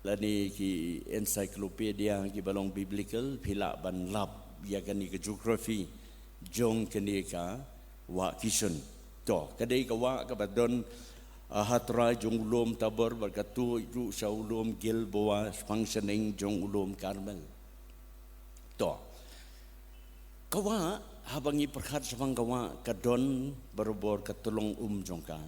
lane ki encyclopedia kiba long biblical, phi lah ban lap ïa kane ka geography jong kane ka wah Kishon. To, ka dei ka wah kaba don, ah, ha trai jong u lum Tabor, bad ka tuid ruh sha u lum Gilboa, shaphang shaneng jong u lum Karmel. To, ka wah, haba ngi pyrkhat shaphang ka wah, ka don barabor ka tyllong um jong ka.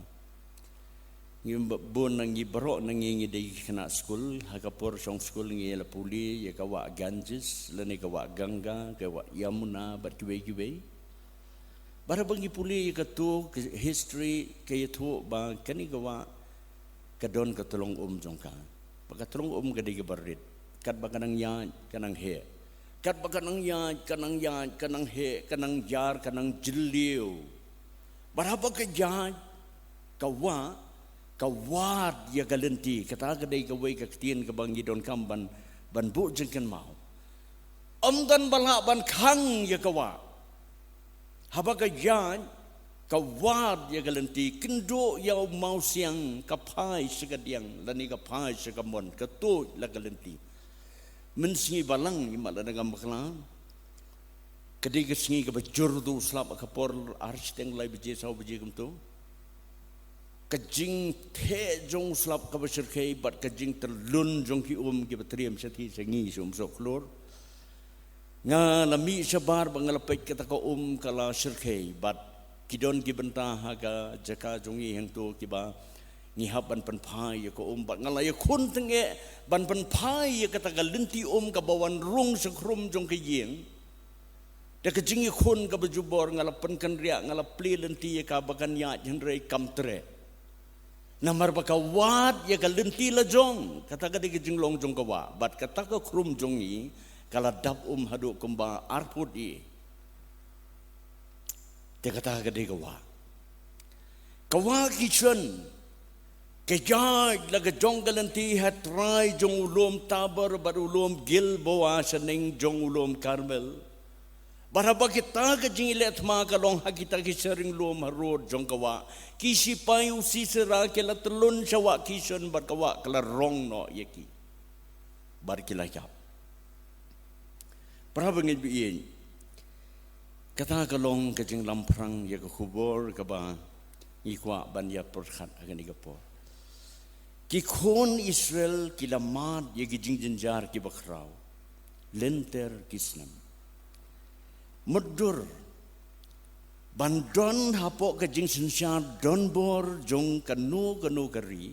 Ngi ba-, bun na ngi baroh na ngi ngi dei ki khynnah skul, ha ka por shong skul ngi la pule ïa ka wah Ganges, lane ka wah Ganga, ka wah Yamuna, bad kiwei kiwei. Bad haba ngi pule ïa kato ka history, ka ïathuh ba kane ka wah ka don ka tyllong um jong ka. Ba ka tyllong um ka dei kaba rit. Katba ka nang ïaid, ka nang heh. Katba ka nang ïaid, ka nang ïaid, ka nang heh, ka nang ïar, ka nang jylliew. Bad haba ka ïaid, ka wah, ka wad ïa ka lynti. Kata ka dei kawei ka ktien kaba ngi donkam ban, ban buh jingkynmaw. Ym don ba lah ban khang ïa ka wah. Haba ka ïaid, ka wad ïa ka lynti, kynduh ïa u mawsiang, ka phai sha kadiang, lane ka phai sha kamon, ka tuid la ka lynti. Mynsngi Balang, i mat lada ngam bakla, ka dei ka sngi kaba jur u slap ha ka por ar shiteng lai baje, saw baje kumto. Ka jingtheh jong u slap kaba shyrkhei bad ka jingtyllun jong ki um kiba triem shathie shangi sha Umsohkhlur. Nga la mih shabar ba nga la peit kata ka um ka la shyrkhei, bad ki don ki bynta ha ka jaka jong ngi hangto kiba Ngi hap ban pynphai ïa ka um, bad nga la ïakhun tyngeh ban pynphai ïa kata ka lynti um kaba wan rung sha khrum jong ka ïing. Da ka jingïakhun kaba jubor, nga la pynkynriah, nga la plie lynti ïa ka ba kan ïaid, hynrei kam treh. Namar ba ka wad ïa ka lynti la jong, kata ka dei ka jinglong jong ka wah, bad kata ka khrum jong ngi ka la dap um haduh kumba ar phut ïa. Te kata ka dei ka wah. Ka wah Kishon ka ïaid la ka jong ka lynti ha trai jong u lum Tabor bad u lum Gilboa, shaneng jong u lum Karmel. Bad haba kita ka jingïaleh thma ka long ha kita ki sharing lum harud jong ka wah, ki sipai u Sisera ki la tyllun sha wah Kishon bad ka wah ka la rong noh ïa ki. Bad ki la ïap. Para bangeit ba ïeit, kata ka long ka jinglamphrang ïa ka khubor kaba ngi kwah ban ïa pyrkhat ha kane ka por. Ki khun Israel ki la mad ïa ki jingjynjar kiba khraw lynter ki snem. Mutdur ban don hapoh ka jingsynshar donbor jong kano kano ka ri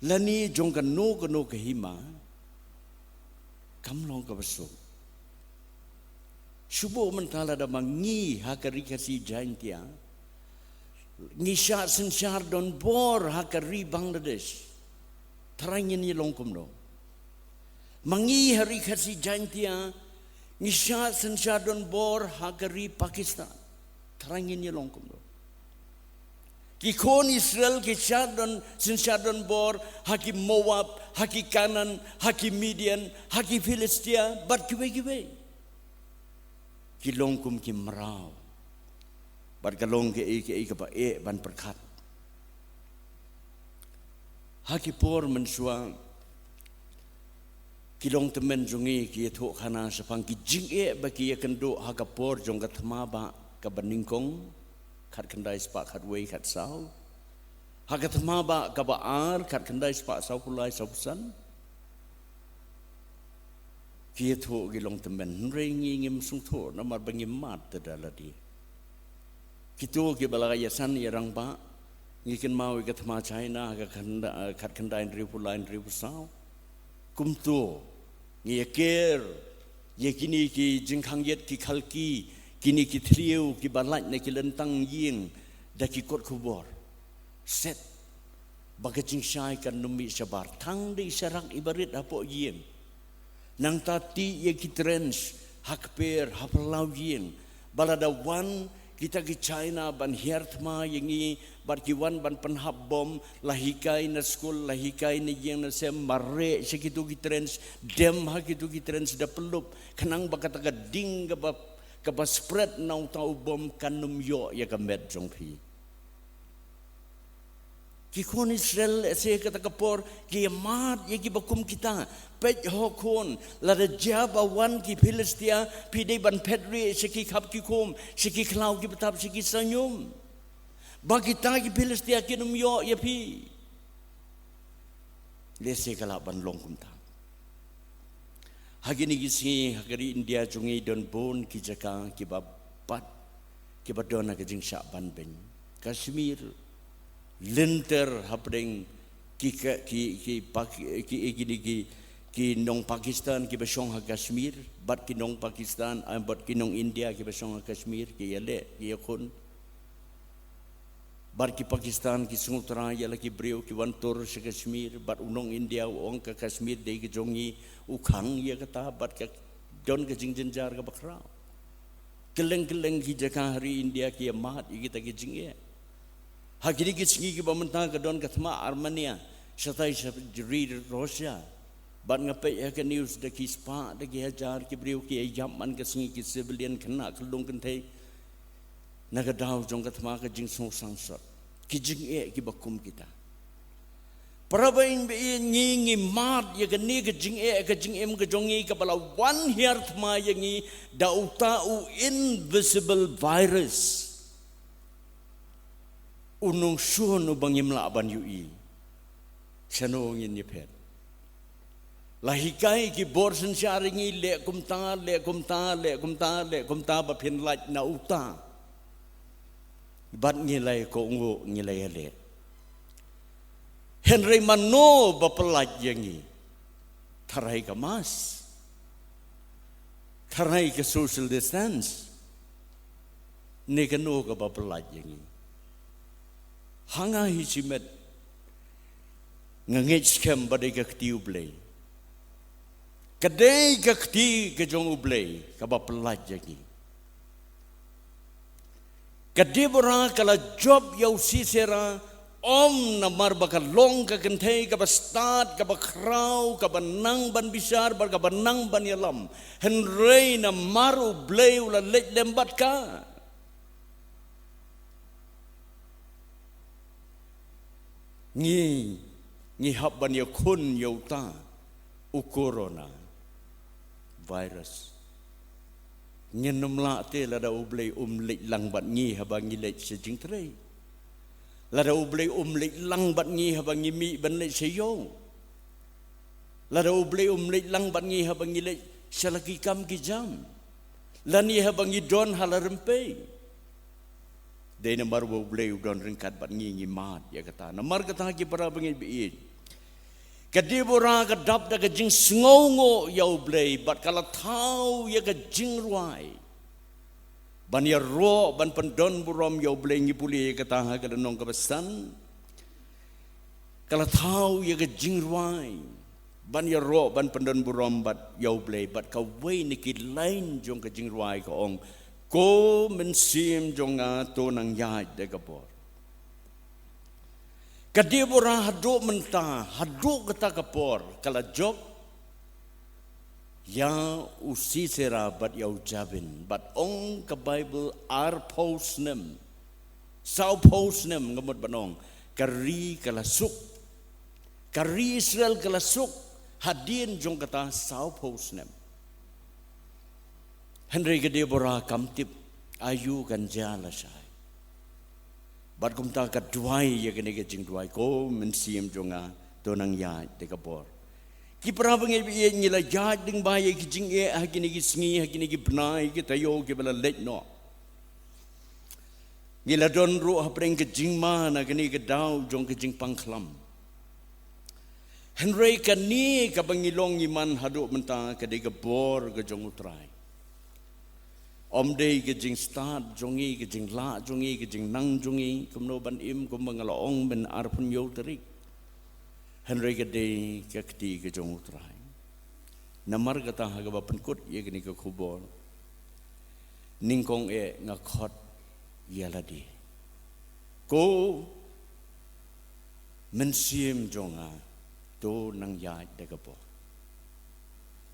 lane jong kano kano ka hima kam long kaba suk. Shu buh mynta, lada ma ngi ha ka Ri Khasi Jaintia ngi shah synshar donbor ha ka ri Bangladesh, trai ngin ïa long kumno? Ma ngi ha Ri Khasi Jaintia ngi shah synshar donbor ha ka ri Pakistan, trai ngin ïa long kumno? Ki khun Israel ki shah don, synshar donbor ha ki Moab, ha ki Kanaan, ha ki Midian, ha ki Philistia bad kiwei kiwei. Ki long kum ki mraw. Bad ka long kaei kaei kaba eh ban pyrkhat. Ha ki por mynshuwa ki longtymmen jong ngi ki ïathuh khana shaphang ki jingeh ba ki ïakynduh ha ka por jong ka thma bah kaba nyngkong, khatkhyndai spah khatwei khatsaw, ha ka thma bah kaba ar, khatkhyndai spah sawphew lai sawphew san. Ki ïathuh ki longtymmen, hynrei ngi ngim sngewthuh namar ba ngim mad te da lade. Kito kiba la ïasan ïarangbah, ngi kynmaw ïa ka thma China ha ka khynda-, khatkhyndai hynriewphew lai hynriewphew saw. Kumto ngi ïaker ïa kine ki jingkhang ïit, ki khalki, kine ki thliew kiba lait na ki lyntang ïing da ki kot khubor. Set ba ka jingshai kan ym mih shabar, tang dei sharak iba rit hapoh ïing. Nangta tih ïa ki trench ha kper ha phyllaw ïing, ba lada wan kita ki China ban hiar thma ïa ngi bad ki wan ban pynhap bom, la hikai na skul, la hikai na ïing na sem, mareh sha kito ki trench, dem ha kito ki trench da pyllup, khnang ba kata ka ding kaba, kaba spread na uta u bom kan ym ïoh ïa ka met jong phi. Ki khun Israel, eh, sha kata ka por ki ïa mad ïa kiba kum kita. Peit ho khun, lada jia ba wan ki Philistia, phi dei ban phet rieh sha ki khap ki khum, sha ki khlaw kiba tap, sha ki saiñum, ba kita ki Philistia kin ym ïoh ïa phi. Lehse ka lah ban long kumta. Ha kine ki sngi ha ka ri India jong ngi don bun ki jaka kiba bat, kiba don ha ka jingshah ban beiñ. Kashmir, lynter hapdeng ki ka, ki, ki Pak-, ki, ki, ki, ki, ki nong Pakistan kiba shong ha Kashmir, bad ki nong Pakistan, ah, bad ki nong India kiba shong ha Kashmir, ki ïaleh, ki ïakhun. Bad ki Pakistan ki sngewthuh ïa la ki briew ki wan tur sha Kashmir, bad u nong India u ong ka Kashmir dei ka jong ngi, u khang ïa kata, bad ka don ka jingjynjar kaba khraw. Kylleng kylleng ki jaka ha ri India ki ïa mad ïa kita ki jingeh. Ha kine ki sngi kiba mynta ka don ka thma Armenia shatai sha ri Russia. Bad nga peit ha ka news da ki spah, da ki hajar ki briew ki ïa ïap man ka sngi, ki civilian khynnah khyllung kynthei. Na ka daw jong ka thma ka jingsngewsih sot, ki jingeh kiba kum kita. Para bangeit, ngi ngi mad ïa kane ka jingeh, ka jingim ka jong ngi kaba la wan hiar thma ïa ngi da uta u invisible virus, u nongshun uba ngim lah ban ïohi. Shano ngin ïa phet? La hikai ki bor synshar ïa ngi, leh kumta, leh kumta, leh kumta, leh kumta, ba phin lait na uta. Bad ngi la ïa kohnguh, ngi la ïaleh. Hynrei mano ba pyllait ïa ngi? Tharai ka mask, tharai ka social distance, ne kano kaba pyllait ïa ngi? Ha nga hi shimet, nga ngeit skhem ba dei ka kti U Blei. Ka dei ka kti ka jong U Blei kaba pyllait ïa ngi. Ka Deborah ka la jop ïa u Sisera, ym namar ba ka long ka kynthei kaba stad, kaba khraw, kaba nang ban bishar bad kaba nang ban ïalam. Hynrei namar U Blei u la leit lem bad ka. Ngi, ngi hap ban ïakhun ïa uta u corona virus. Ngin ym lah te lada U Blei um leit lang bad ngi haba ngi leit sha jingtrei. Lada U Blei um leit lang bad ngi haba ngi mih ban leit sha ïew. Lada U Blei um leit lang bad ngi haba ngi leit sha la ki kam ki jam, lane haba ngi don ha la rympei. Dei namar ba U Blei u don ryngkat bad ngi, ngi mad ïa kata. Namar kata ki para bangeit baieit, ka Deborah ka dap da ka jingsngewnguh ïa U Blei bad ka la thaw ïa ka jingrwai ban ïaroh ban pyndon burom ïa U Blei. Ngi pule ïa kata ha ka lynnong kaba san. Ka la thaw ïa ka jingrwai ban ïaroh ban pyndon burom bad ïa U Blei, bad kawei na ki lain jong ka jingrwai ka ong, Ko mynsiem jong nga, to nang ïaid da ka bor. Ka Deborah haduh mynta, haduh kata ka por, ka la jop ïa u Sisera bad ïa u Jabin, bad ong ka Baibl arphew snem, sawphew snem, nga mut ban ong, ka ri ka la suk. Ka ri Israel ka la suk hadien jong kata sawphew snem. Hynrei ka Deborah kam tip aïu kan jia lashai. Bad kumta ka duwai ïa kane ka jingduwai, Ko mynsiem jong nga, to nang ïaid da ka bor. Ki para bangeit baieit, ngi la ïaid lyngba ïa ki jingeh ha kine ki sngi, ha kine ki bnai, ki taïew kiba la leit noh. Ngi la don ruh hapdeng ka jingma na kane ka daw jong ka jingpang khlam. Hynrei kane kaba ngi long ngi man haduh mynta ka dei ka bor ka jong U Trai. Ym dei ka jingstad jong ngi, ka jinglah jong ngi, ka jingnang jong ngi, kumno ban im kumba nga la ong mynarphew hynñiew tarik. Hynrei ka dei ka kti ka jong U Trai. Namar kata ha kaba pynkut ïa kane ka khubor, nyngkong eh nga khot ïa lade, Ko mynsiem jong nga, to nang ïaid da ka bor.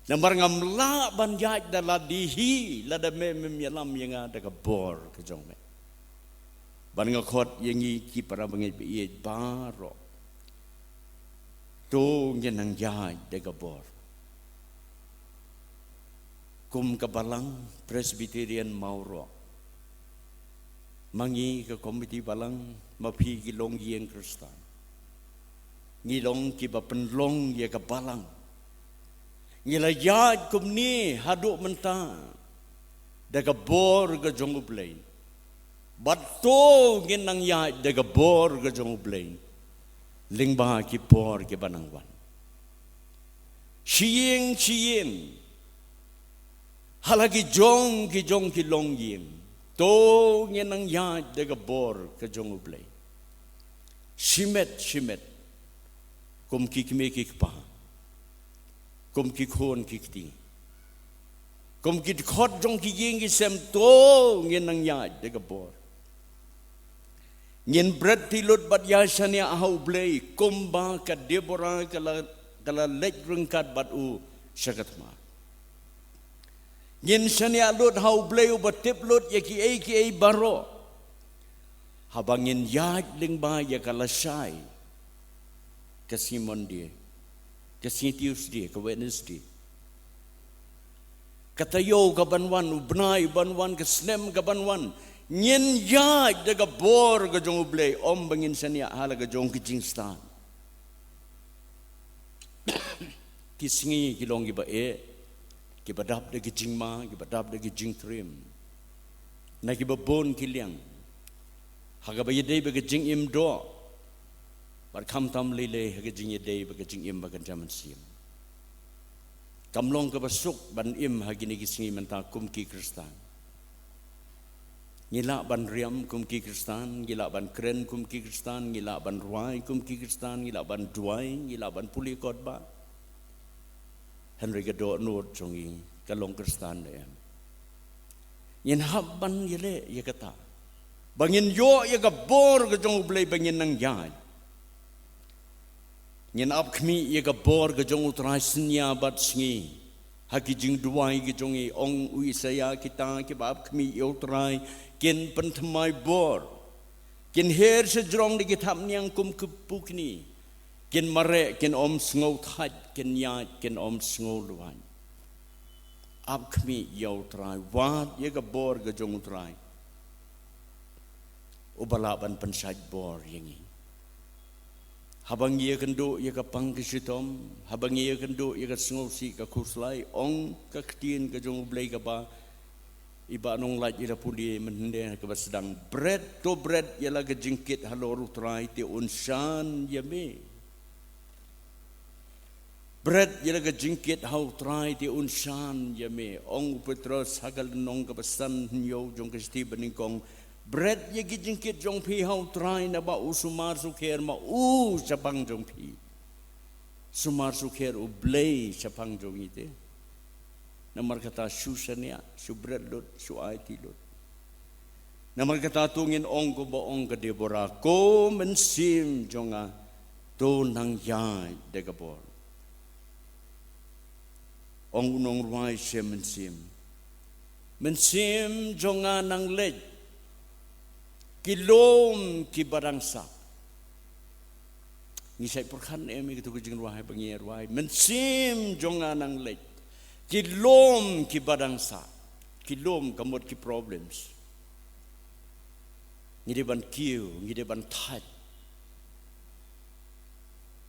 Namar ngam lah ban ïaid da lade hi lada me mem ïalam ïa nga da ka bor ka jong me. Bad nga khot ïa ngi ki para bangeit baieit baroh, to ngin nang ïaid da ka bor. Kum ka Balang Presbyterian Mawroh, ma ngi ka komiti balang, ma phi ki longïing Khristan, ngi long kiba pynlong ïa ka balang. Ngi la ïaid kumne haduh mynta da ka bor ka jong U Blei. Bad to ngin nang ïaid da ka bor ka jong U Blei lyngba ki por kiba nang wan. Shi ïing shi ïing, ha la ki jong ki jong ki longïing, to ngin nang ïaid da ka bor ka jong U Blei. Shimet shimet, kum ki kmie ki kpa, kum ki khun ki kti, kum ki dkhot jong ki ïing ki sem, to ngin nang ïaid da ka bor. Ngin bret ti lut bad ïa shaniah ha U Blei, kumba ka Deborah ka la, ka la leit ryngkat bad u sha ka thma. Ngin shaniah lut ha U Blei uba tip lut ïa kiei kiei baroh. Haba ngin ïaid lyngba ïa ka lashai, ka sngi Monday, ka sngi Tuesday, ka Wednesday, ka taïew ka ban wan, u bnai u ban wan, ka snem ka ban wan, ngin ïaid da ka bor ka jong U Blei, ym ba ngin shaniah ha la ka jong ka jingstad. Ki sngi ki long kiba eh, kiba dap da ki jingma, kiba dap da ki jingtriem na kiba bun ki liang, ha kaba ïadei bad ka jingim doh. Bad khamtam lei lei ha ka jingïadei bad ka jingim bad ka jingmynsiem. Kam long kaba suk ban im ha kine ki sngi mynta kum ki Khristan. Ngi lah ban riam kum ki Khristan, ngi lah ban kren kum ki Khristan, ngi lah ban rwai kum ki Khristan, ngi lah ban duwai, ngi lah ban pule kot ba. Hynrei ka dohnud jong ngi ka long Khristan ne em? Ngin hap ban ïaleh ïa kata ba ngin ïoh ïa ka bor ka jong U Blei ba ngin nang ïaid. Ngin ap khmih ïa ka bor ka jong U Trai synñia bad sngi. Ha ki jingduwai ki jong ngi, ong u Isaïah, kita kiba ap khmih ïa U Trai kin pynthymmai bor. Kin her sha jrong da ki thapniang kum ki pukni. Kin mareh, kin ym sngew thait, kin ïaid, kin ym sngew luid. Ap khmih ïa U Trai, wad ïa ka bor ka jong U Trai, uba lah ban pynshait bor ïa ngi. Haba ngi ïakynduh ïa ka pang ka shitom, haba ngi ïakynduh ïa ka sngewsih ka khuslai, ong ka ktien ka jong U Blei kaba i Bah Nonglait i la pule mynhynnin kaba sdang: Bret, to bret ïa la ka jingkit halor U Trai, te un shan ïa me. Bret ïa la ka jingkit ha U Trai, te un shan ïa me. Ong u Petros ha ka lynnong kaba san, hynñiew jong ka shithi banyngkong: Bret ïa ki jingkit jong phi ha U Trai, naba u sumar sukher ma u shaphang jong phi. Sumar sukher U Blei shaphang jong ngi te. Namar kata shu shaniah, shu bret lut, shu aiti lut. Namar kata to ngin ong kumba ong ka Deborah: Ko mynsiem jong nga, to nang ïaid da ka bor. Ong u nongrwai sha mynsiem: Mynsiem jong nga nang leit, ki lum kiba dang sah. Ngi shait pyrkhat ne em ïa kito ki jingrwai ba ngi rwai: Mynsiem jong nga nang leit, ki lum kiba dang sah. Ki lum ka mut ki problems. Ngi dei ban kiew, ngi dei ban thait.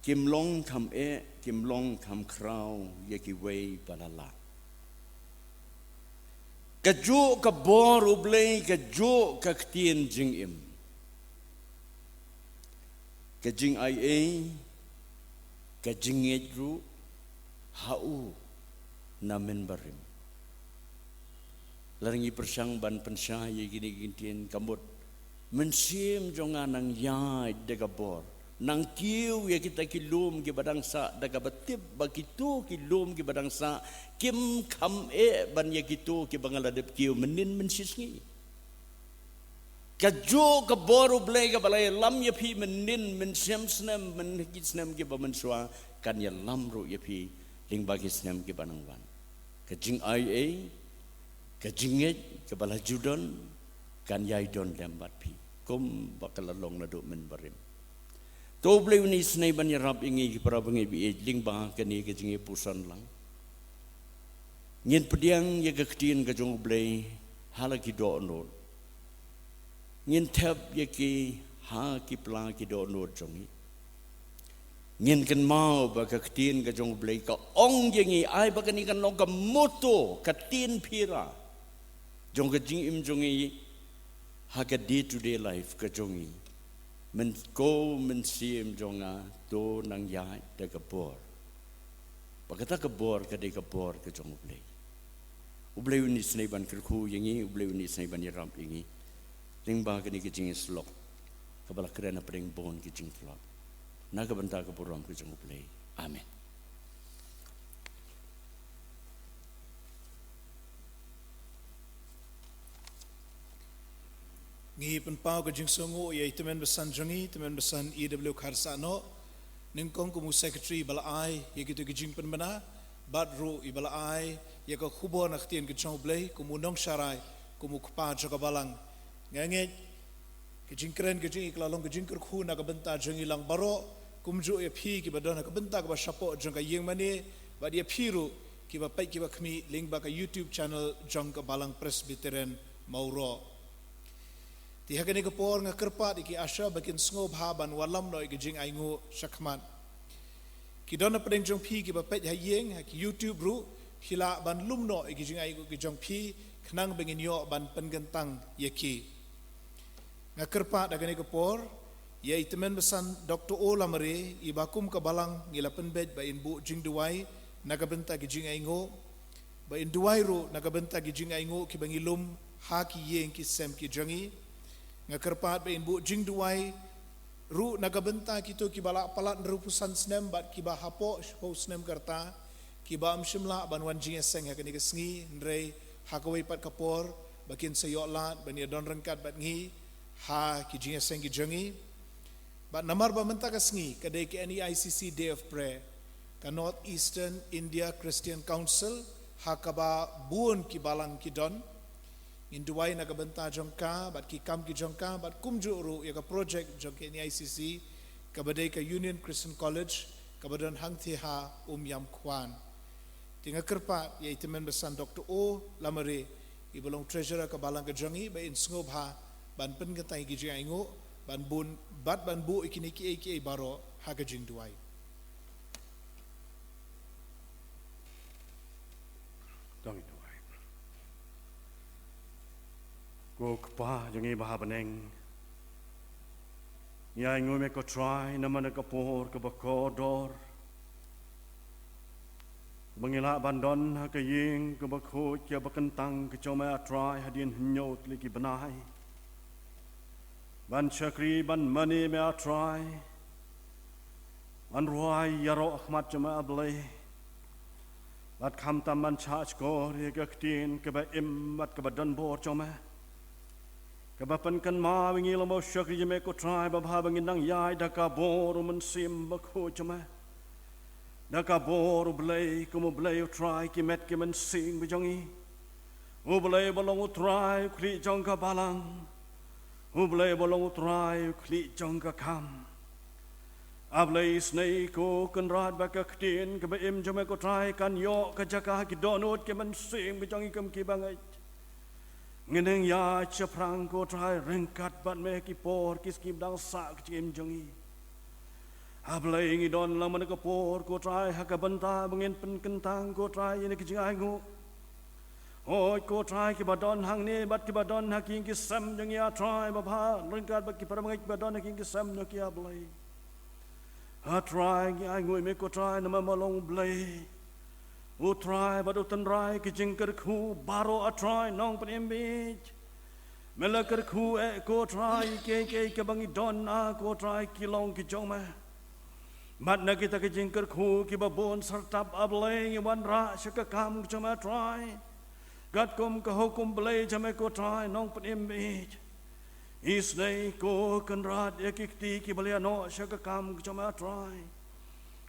Kim long kham eh, kim long kham khraw ïa kiwei pa la lah. Kajuh ka bor U Blei, kajuh ka ktien jingim. Ka jingaiei, ka jingngeit ruh ha u na mynbarim. Lada ngi pyrshang ban pynshai ïa kine ki ktien, ka mut: Mynsiem jong nga nang ïaid da ka bor, nang kiew ïa kita ki lum kiba dang sah, da kaba tip ba kito ki lum kiba dang sah kim kham eh ban ïa kito kiba nga la dep kiew mynnin mynshisngi. Kajuh ka bor U Blei kaba la ïalam ïa phi mynnin mynshem snem, mynnin ki snem kiba mynshuwa, kan ïalam ruh ïa phi lyngba ki snem kiba nang wan. Ka jingaiei, ka jingngeit kaba la ju don, kan ïai don lem bad phi kumba ka la long naduh mynbarim. To U Blei un isynei ban ïarap ïa ngi ki para bangeit ba ïeit lyngba kane ka jingïapuson lang. Ngin pdiang ïa ka ktien ka jong U Blei ha la ki dohnud. Ngin thep ïa ki ha ki pla ki dohnud jong ngi. Ngin kynmaw ba ka ktien ka jong U Blei ka ong ïa ngi, ai ba kane kan long ka motto, ka ktien phira jong ka jingim jong ngi ha ka day to day life ka jong ngi. Men ko mynsiem jong nga, to nang ïaid da ka bor. Ba kata ka bor ka dei ka bor ka jong U Blei. U Blei un isynei ban kyrkhu ïa ngi, U Blei un isynei ban ïarap ïa ngi. Lyngba kane ka jingïasyllok kaba la kren hapdeng bun ki jingtlot, na ka bynta ka burom ka jong U Blei. Amen. Ngi pynpaw ka jingsngewnguh ïa i tymmen basan jong ngi, tymmen basan E W Kharsahnoh, nyngkong kum u secretary ba la ai ïa kito ki jingpynbna, bad ruh i ba la ai ïa ka khubor na ka ktien ka jong U Blei kum u nongsharai, kum u kpa jong ka balang. Nga ngeit ka jingkren ka jong i ka la long ka jingkyrkhu na ka bynta jong ngi lang baroh, kumjuh ïa phi kiba don ha ka bynta kaba shapoh jong ka ïing mane, bad ïa phi ruh kiba peit kiba khmih lyngba ka YouTube channel jong ka Balang Presbyterian Mawroh. Te ha kane ka por nga kyrpad ïa ki usher ba kin sngewbha ban wallam noh ïa ka jingainguh shakhmat. Ki don hapdeng jong phi kiba peit ha ïing ha ki YouTube ruh, phi lah ban lum noh ïa ki jingainguh ki jong phi khnang ba ngin ïoh ban pynkyntang ïa ki. Nga kyrpad ha kane ka por Ïa i tymmen basan Doctor O Lamare, i ba kum ka balang ngi la pynbeit ba in buh jingduwai na ka bynta ki jingainguh, ba in duwai ruh na ka bynta ki jingainguh ki ba ngi lum ha ki ïing ki sem ki jong ngi. Nga kyrpad ba in buh jingduwai ruh na ka bynta kito ki ba la palat hynriewphew san snem bad ki ba hapoh shiphew snem ka rta, ki ba ym shym lah ban wan jingïaseng ha kane ka sngi, hynrei ha kawei pat ka por ba kin sa ïoh lad ban ïa don ryngkat bad ngi ha ki jingïaseng ki jong ngi. Bad namar ba mynta ka sngi ka dei ka N E I C C Day of Prayer, ka North Eastern India Christian Council, ha kaba bun ki balang ki don. Ngin duwai na ka bynta jong ka bad ki kam ki jong ka bad kumjuh ruh ïa ka project jong ka N E I C C, kaba dei ka Union Christian College, kaba don hangtei ha Umiam Kwan. Te nga kyrpad ïa i tymmen basan Doctor O Lamare, i ba long treasurer ka balang ka jong ngi, ba in sngewbha ban pynkyntang ïa ki jingainguh, ban bun bad ban buh ïa kine kiei kiei baroh ha ka jingduwai. To ngin duwai. Ko Kpa jong ngi ba ha bneng, ngi ainguh ïa me ko Trai namar ka por kaba kordor ba ngi lah ban don ha ka ïing kaba khuid kaba kyntang ka jong me, A Trai, hadien hynñiew tylli ki bnai ban shakri ban mane me, A Trai, ban rwai ïaroh ha khmat jong me, A Blei, bad khamtam ban shahshkor ïa ka ktien kaba im bad kaba donbor jong me, kaba pynkynmaw ïa ngi lem bad u shakri jong me ko Trai babha ba ngin nang ïaid da ka bor u Mynsiem Bakhuid jong me, da ka bor U Blei, kum U Blei U Trai ki met ki mynsiem ki jong ngi. U Blei ba long U Trai, U Khlieh jong ka balang. U Blei ba long U Trai, U Khlieh jong ka kam. A Blei, isynei ko Kynrad ba ka ktien kaba im jong me ko Trai kan ïoh ka jaka ha ki dohnud ki mynsiem ki jong ngi kum ki bangeit. Ngin nang ïaid shaphrang ko Trai ryngkat bad me ha ki por ki sngi ba dang sah ka jingim jong ngi. A Blei, ngi don lang man ka por ko Trai ha ka bynta ba ngin pynkyntang ko Trai ïa kine ki jingainguh. Hooid ko Trai, ki ba don hangne bad ki ba don ha ki ïing ki sem jong ngi A Trai babha, ryngkat bad ki para bangeit ki ba don ha ki ïing ki sem jong ki A Blei. A Trai, ngi ainguh ïa me ko Trai namar me long U Blei, U Trai bad U Tynrai ki jingkyrkhu baroh A Trai Nongpynim Bieit. Me la kyrkhu eh ko Trai ïa kiei kiei kiba ngi don, A ko Trai, ki long ki jong me. Bad na kita ki jingkyrkhu kiba bun syrtap A Blei ngi wanrah sha ka kam ka jong me A Trai, katkum ka hukum Blei jong me ko Trai Nongpynim Bieit. Isynei ko Kynrad ïa ki kti kiba la ïa noh sha ka kam ka jong me A Trai.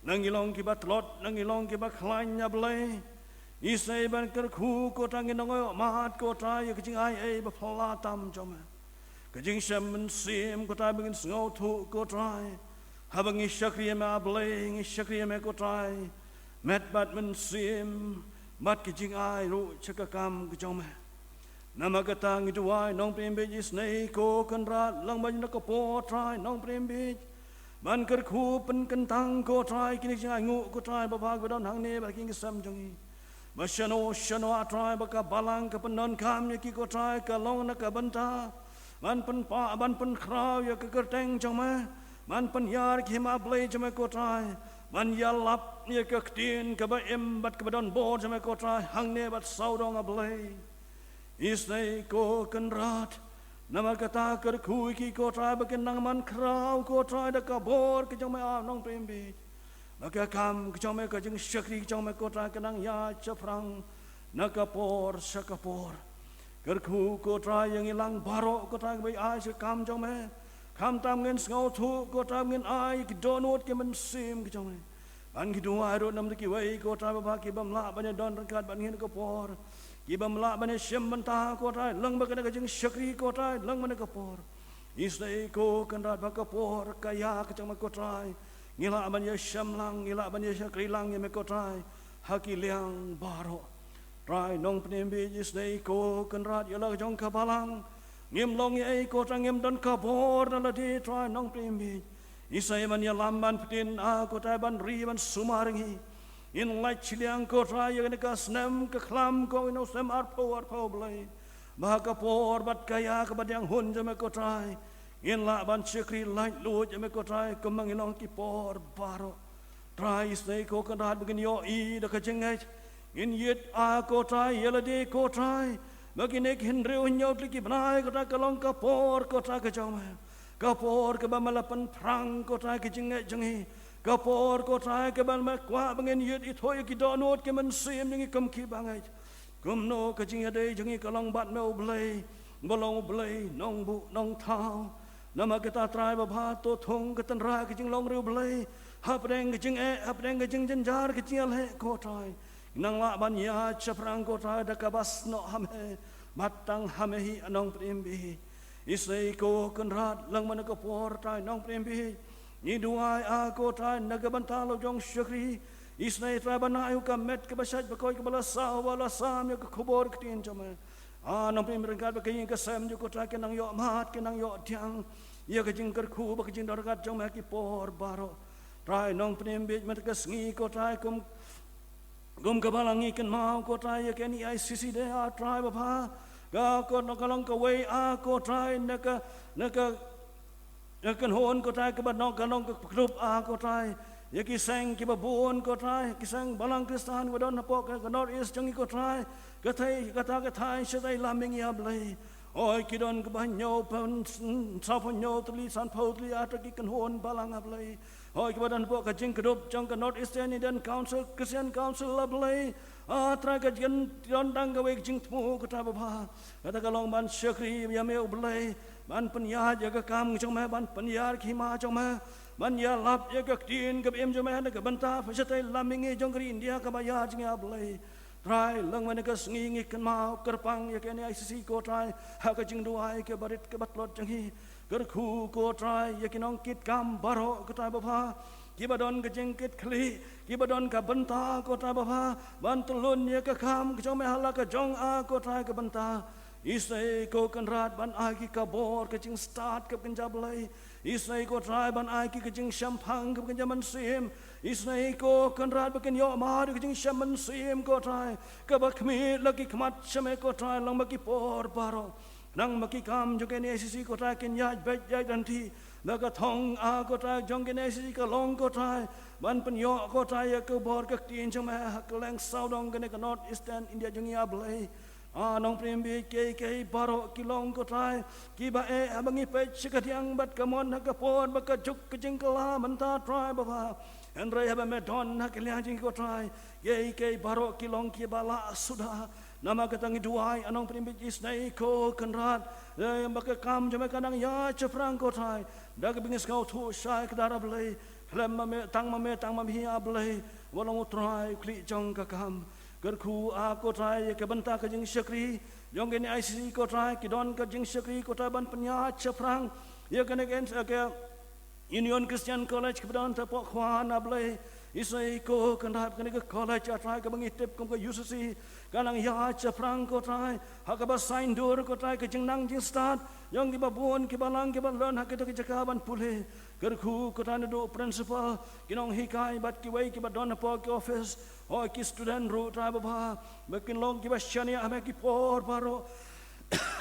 Lada ngi long kiba tlot, lada ngi long kiba khlaiñ A Blei, isynei ban kyrkhu ko Trai, ngin nang ïoh mad ko Trai ïa ka jingai ei ba phylla tam jong me. Ka jingshem mynsiem ko Trai ba ngin sngewthuh ko Trai, haba ngi shakri ïa me A Blei, ngi shakri ïa me ko Trai, met bad mynsiem bad ki jingai ruh sha ka kam ka jong me. Namar kata ngi duwai Nongpynim Bieit, isynei ko Kynrad, lang bad na ka por Trai Nongpynim Bieit, ban kyrkhu pynkyntang ko Trai kine ki jingainguh ko Trai babha kiba don hangne bad ha ki ïing ki sem jong ngi. Ba shano shano A Trai ba ka balang ka pyndonkam ïa ki ko Trai ka long na ka bynta ban pynpaw, ban pynkhraw ïa ka kyrteng jong me, ban pynïar ki hima Blei jong me ko Trai, ban ïalap ïa ka ktien kaba im bad kaba donbor jong me ko Trai hangne bad sawdong A Blei. Isynei ko Kynrad, namar kata kyrkhu ïa ki ko Trai ba kin nang man khraw ko Trai da ka bor ka jong me A Nongpynim Bieit. Ba ka kam ka jong me, ka jingshakri ka jong me ko Trai kan nang ïaid shaphrang na ka por sha ka por. Kyrkhu ko Trai ïa ngi lang baroh ko Trai kiba ai sha ka kam jong me. Khamtam ngin sngewthuh ko Trai ba ngin ai ki dohnud ki mynsiem ki jong me. Ban ngi duwai ruh namar kiwei ko Trai babha ki bym lah ban ïa don ryngkat bad ngi ha ka por, ki bym lah ban ïa shim bynta ko Trai, lang bad kane ka jingshakri ko Trai, lang bad kane ka por. Isynei ko Kynrad ba ka por ka ïa ka jong me ko Trai, ngi lah ban ïa shem lang, ngi lah ban ïa shakri lang ïa me ko Trai ha ki liang baroh. Trai Nongpynim Bieit, isynei ko Kynrad ïa la ka jong ka balang. Ngim long ei ko Trai, ngim don ka bor na lade Trai Nongpynim Bieit. Isynei ban ïalam ban pynbeit A ko Trai, ban ri ban sumar ïa ngi. Ngin lait shiliang ko Trai ïa kane ka snem ka khlam ko, ïa u snem arphew arphew Blei. Ba ka por bad ka ïa kaba dang hun jong me ko Trai, Ngin lah ban shakri laitluid ïa me ko Trai, kumba ngi long ki por baroh. Trai, isynei ko Kynrad ba ngin ïohi da ka jingngeit. Ngin ïit, ah ko Trai, ïa lade ko Trai, ba kine ki hynriew hynñiew tylli ki bnai ko Trai ka long ka por ko Trai ka jong me. Ka por kaba me la pynphrang ko Trai ka jingngeit jong ngi. Ka por ko Trai kaba me kwah ba ngin ïit ithuh ïa ki dohnud ki mynsiem jong ngi kum ki bangeit. Kumno ka jingïadei jong ngi ka long bad me, U Blei, ba long U Blei nongbuh nongthaw. Namar kata Trai babha, to thung ka tynrai ka jinglong ri U Blei hapdeng ka jingeh, hapdeng ka jingjynjar ka jingïaleh ko Trai. Nang lah ban ïaid shaphrang ko Trai da kaba snoh ha me, bad tang ha me hi, a Nongpynim bieit. Isynei ko Kynrad, lyngba kane ka por Trai Nongpynim bieit, ngi duwai, ah ko Trai, na ka bynta la jong shakri. Isynei Trai ban ai ïa ka met kaba shait, ba koit kaba la saw, ba la sam ïa ka khubor ktien jong me. Ah Nongpynim, ryngkat bad ka ïing ka sem jong ko Trai, ki nang ïoh mad, ki nang ïoh thiang ïa ka jingkyrkhu bad ka jingdon ryngkat jong me ha ki por baroh. Trai Nongpynim bieit, mynta ka sngi ko Trai, kum kum ka balang ngi kynmaw ko Trai ïa ka N E I C C Day, ah Trai babha. Ka, ko, ka long kawei, ah ko Trai, na ka, na ka, na ka kynhun ko Trai kaba long, ka long ka pyrkhat, ah ko Trai, ïa ki seng kiba bun ko Trai, ki seng balang Khristan ba don hapoh ka, ka North East jong ngi ko Trai. Ka thei, kata ka thaiñ shatei lam mihngi, ah Blei. Hooid, ki don kaba hynñiewphew, sawphew hynñiew tylli, sanphew tylli, ah Trai, ki kynhun balang, ah Blei. Hooid, kiba don hapoh ka jingkdup jong ka North Eastern Indian Council, Christian Council, ah Blei. Ah Trai, ka jingdon tang kawei ka jingthmu ko Trai babha. Kata ka long ban shakri ïa me, U Blei, ban pynïaid ïa ka kam jong me, ban pynïaid ïa ka hima jong me, ban ïalap ïa ka ktien kaba im jong me na ka bynta phi shatei lam mihngi jong ka ri India kaba ïaid jong ngi, ah Blei. Trai, lyngba kane ka sngi ngi kynmaw kyrpang ïa ka N E I C C ko Trai ha ka jingduwai kaba rit kaba tlot jong ngi. Kyrkhu ko Trai ïa ki nongkitkam baroh ko Trai babha, kiba don ka jingkitkhlieh, kiba don ka bynta ko Trai babha ban tylun ïa ka kam ka jong me ha la ka jong, ah ko Trai, ka bynta. Isynei ko Kynrad ban ai ki ka bor ka jingstad kaba kynja Blei. Isynei ko Trai ban ai ki ka jingshemphang kaba kynja mynsiem. Isynei ko Kynrad ba kin ïoh mad ïa ka jingshem mynsiem ko Trai, kaba khmih la ki khmat sha me ko Trai, lyngba ki por baroh. Nangba ki kam jong ka N E I C C ko Trai kin ïaid beit ïaid ryntih. Ba ka thong, ah ko Trai, jong ka N E I C C ka long ko Trai ban pynïoh ko Trai ïa ka bor ka ktien jong me ha kylleng sawdong kane ka North Eastern India jong ngi, ah Blei. Ah Nongpynim bieit, kiei kiei baroh ki long ko Trai kiba eh haba ngi peit sha ka diang bad ka mon ha ka por ba ka juk ka jingkylla mynta Trai babha. Hynrei haba me don ha ka liang jong ngi ko Trai, kiei kiei baroh ki long kiba la suda. Namar kata ngi duwai, ah Nongpynim bieit, isynei ko Kynrad, eh, ba ka kam jong me ka nang ïaid shaphrang ko Trai da kaba ngi sngewthuh shai kdar, ah Blei. Khlem ma me, tang ma me, tang ma me hi, ah Blei, ba long U Trai u khlieh jong ka kam. Kyrkhu, ah ko Trai, ïa ka bynta ka jingshakri jong ka N E I C C ko Trai, ki don ka jingshakri ko Trai ban pynïaid shaphrang ïa kane ka, ka Union Christian College kaba don hapoh Khwan, ah Blei. Isynei ko Kynrad, kane ka college, ah Trai, kaba ngi tip kum ka U C C, ka nang ïaid shaphrang ko Trai ha kaba saiñdur ko Trai ka jingnang jingstad jong kiba bun, kiba lang, kiba lon ha kita ki jaka ban pule. Kyrkhu ko Trai, naduh principal, ki nonghikai bad kiwei kiba don hapoh ki office, hooid, ki student ruh Trai babha, ba kin long kiba shaniah ha me ha ki por baroh.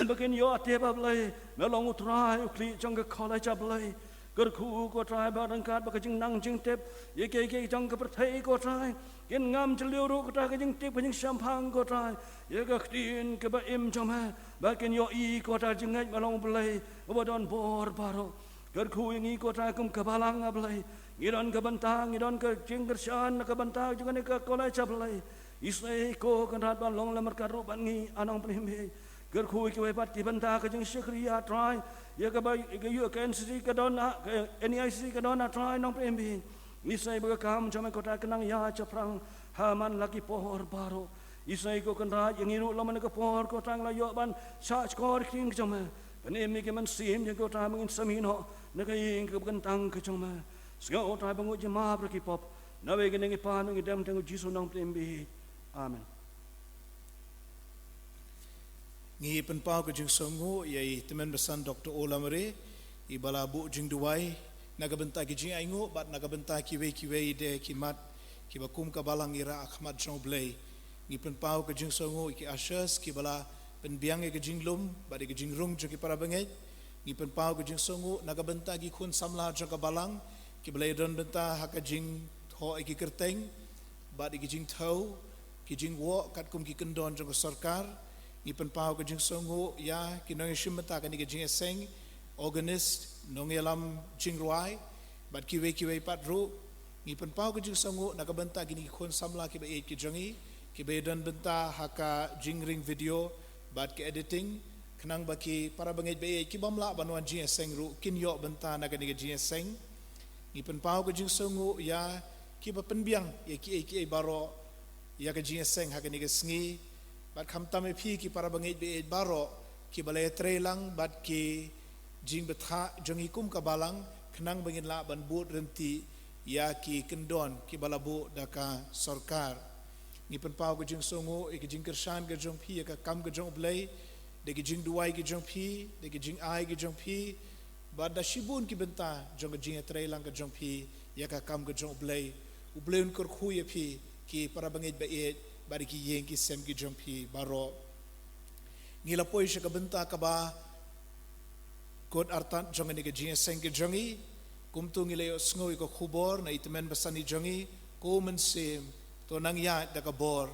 Ba kin ïoh tip, ah Blei, me long U Trai u khlieh jong ka college, ah Blei. Kyrkhu ko Trai ba ryngkat bad ka jingnang jingtip ïa kiei kiei jong ka pyrthei ko Trai, kin ngam jylliew ruh ko Trai ka jingtip ka jingshemphang ko Trai ïa ka ktien kaba im jong me, ba kin ïohi ko Trai jingngeit me long U Blei uba don bor baroh. Kyrkhu ïa ngi ko Trai kum ka balang, ah Blei. Ngi don ka bynta, ngi don ka jingkyrshan na ka bynta jong kane ka college, ah Blei. Isynei ko Kynrad ban long lem ryngkat ruh bad ngi, ah Nongpynim bieit. Kyrkhu ïa kiwei pat ki bynta ka jingshakri, ah Trai, ïa kaba, ïa ka, ïa ka N C C ka don, ah, ka N E I C C ka don, ah Trai Nongpynim bieit. Isynei ba ka kam jong me ko Trai ka nang ïaid shaphrang ha man la ki por baroh. Isynei ko Kynrad, ïa ngi ruh lem man ka por ko Trai ngi la ïoh ban shah shkor ïa ka ktien ka jong me. Pynim ïa ki mynsiem jong ngi ko Trai ba ngin sa mih noh na ka ïing kaba kyntang ka jong me. Sngewthuh Trai ba ngi ju map ïa ki pop. Naba ïa kane ngi pan, ngi dem ha ka kyrteng U Jisu Nongpynim bieit. Amen. Ngi pynpaw ka jingsngewnguh ïa i Tymmen Basan Doctor O. Lamare, iba la buh jingduwai na ka bynta ki jingainguh bad na ka bynta kiwei kiwei de ki mat kiba kum ka balang i rah ha khmat jong U Blei. Ngi pynpaw ka jingsngewnguh ïa ki ushers kiba la pynbiang ïa ka jinglum bad ïa ka jingrung jong ki para bangeit. Ngi pynpaw ka jingsngewnguh na ka bynta ki khun samla jong ka balang, kiba la ïadon bynta ha ka jingthoh ïa ki kyrteng bad ïa ki jingthew, ki jingwoh katkum ki kyndon jong ka sorkar. Ngi pynpaw ka jingsngewnguh ïa ki nongïashim bynta kane ka jingïaseng, organist, nongïalam jingrwai bad kiwei kiwei pat ruh. Ngi pynpaw ka jingsngewnguh na ka bynta kine ki khun samla kiba ïeit ki jong ngi, kiba ïadon bynta ha ka jingring video bad ka editing, khnang ba ki para bangeit ba ïeit ki bym lah ban wan jingïaseng ruh kin ïoh bynta na kane ka jingïaseng. Ngi pynpaw ka jingsngewnguh ïa kiba pynbiang ïa kiei kiei baroh ïa ka jingïaseng ha kane ka sngi. Bad khamtam ïa phi ki para bangeit ba ïeit baroh kiba la ïatreilang bad ki jingbthah jong ngi kum ka balang, khnang ba ngin lah ban bud ryntih ïa ki kyndon kiba la buh da ka sorkar. Ngi pynpaw ka jingsngewnguh ïa ka jingkyrshan ka jong phi ïa ka kam ka jong U Blei, da ki jingduwai ki jong phi, da ki jingai ki jong phi, bad da shibun ki bynta jong ka jingïatreilang ka jong phi ïa ka kam ka jong U Blei. U Blei un kyrkhu ïa phi ki para bangeit ba ïeit bad ïa ki ïing ki sem ki jong phi baroh. Ngi la poi sha ka bynta kaba kut artat jong kane ka jingïaseng ka jong ngi. Kumto ngi la ïohsngew ïa ka khubor na i tymmen basan i jong ngi, ko Mynsiem, to nang ïaid da ka bor.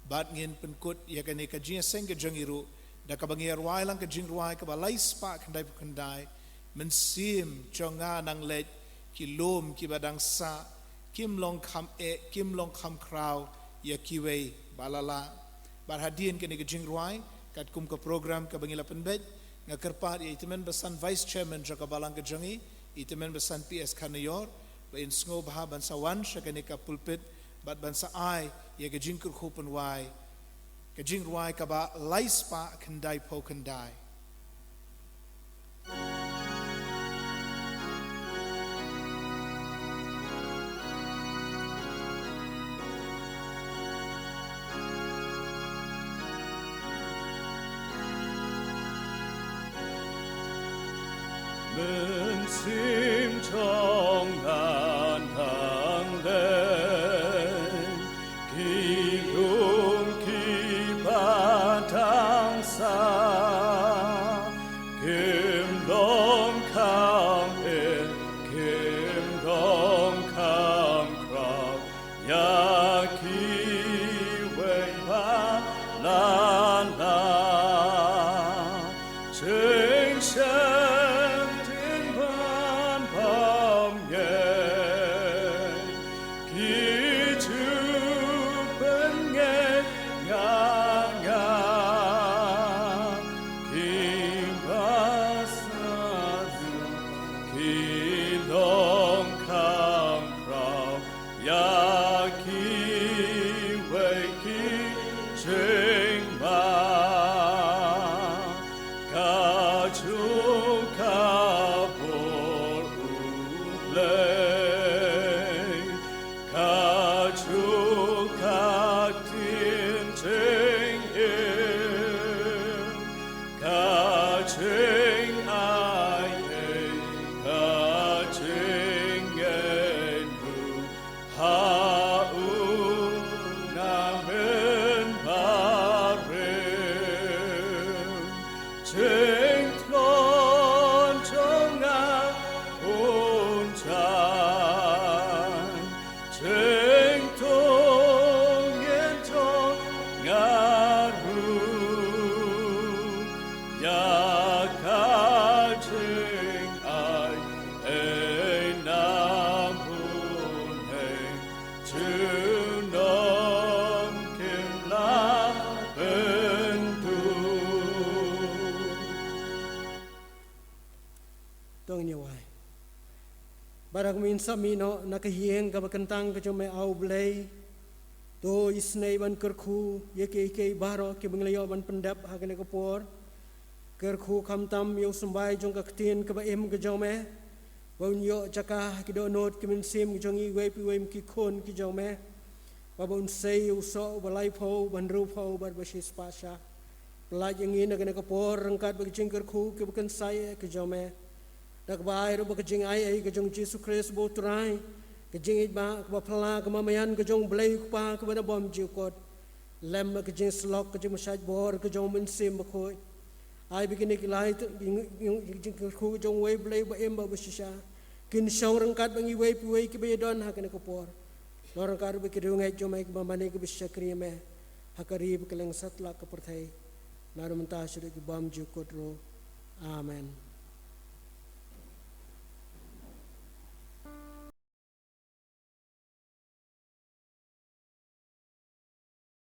Bad ngin pynkut ïa kane ka jingïaseng ka jong ngi ruh da kaba ngi ïa rwai lang ka jingrwai kaba lai spah khyndai phew khyndai: Mynsiem jong nga nang leit, ki lum kiba dang sah kim long kham eh, kim long kham khraw ïa kiwei ba la lah. Bad hadien kane ka jingrwai, katkum ka program kaba ngi la pynbeit, nga kyrpad ïa i tymmen basan Vice Chairman jong ka balang ka jong ngi, i tymmen basan P S Kharnaior, ba in sngewbha ban sa wan sha kane ka pulpit bad ban sa ai ïa ka jingkyrkhu pynwai, ka jingrwai kaba lai spah khyndai phew khyndai. Mynsiem jong nga nang leit, ki lum kiba dang sah kim long kham eh, kim long kham khraw ïa kiwei ba la lah. Jingsheptieng ban bam ngeit, ki ju pynngeit nga, nga, kiba sah ki long kham khraw ïa kiwei ki jingma. Kajuh ka bor U Blei, kajuh ka ktien jingim, ka jingai ei, ka jingngeit ruh ha u na mynbarim. Jingtlot jong nga un jan, jingtungïeng jong nga ruh ïa ka jingai ei na bun ei. Junom kim lah pynduh. To ngin ïa wai. Bad ha ka miet sa mih noh na ka ïing kaba kyntang ka jong me, A U Blei, to isynei ban kyrkhu ïa kiei kiei baroh kiba ngi la ïoh ban pyndep ha kane ka por. Kyrkhu khamtam ïa u symbai jong ka ktien kaba im ka jong me, ba un ïoh jaka ha ki dohnud ki mynsiem ki jong ngi iwei pa iwei ki khun ki jong me, ba, ba un sei u soh uba laiphew, uba hynriewphew bad uba shispah shah. Pyllait ïa ngi na kane ka por ryngkat bad ka jingkyrkhu kaba kynsai eh ka jong me, da kaba ai ruh ba ka jingai ei ka jong U Jisu Khrist ba U Trai, ka jingïeit ba kaba phylla, ka mamaïan ka jong U Blei U Kpa kaba na bymjukut, lem bad ka jingsyllok ka jingpynshlur ka jong U Mynsiem Bakhuid, Ai ba kine ki lai jingkyrkhu jong uwei u Blei ba im bad ba shisha kin shong ryngkat bad ngi uwei pa uwei kiba ïadon ha kane ka por. Long ryngkat bad ki riewngeit jong me kiba mane kiba shakri ïa me ha ka ri bad ka lyngsad la ka pyrthei, naduh mynta shaduh ki bymjukut ruh. Amen.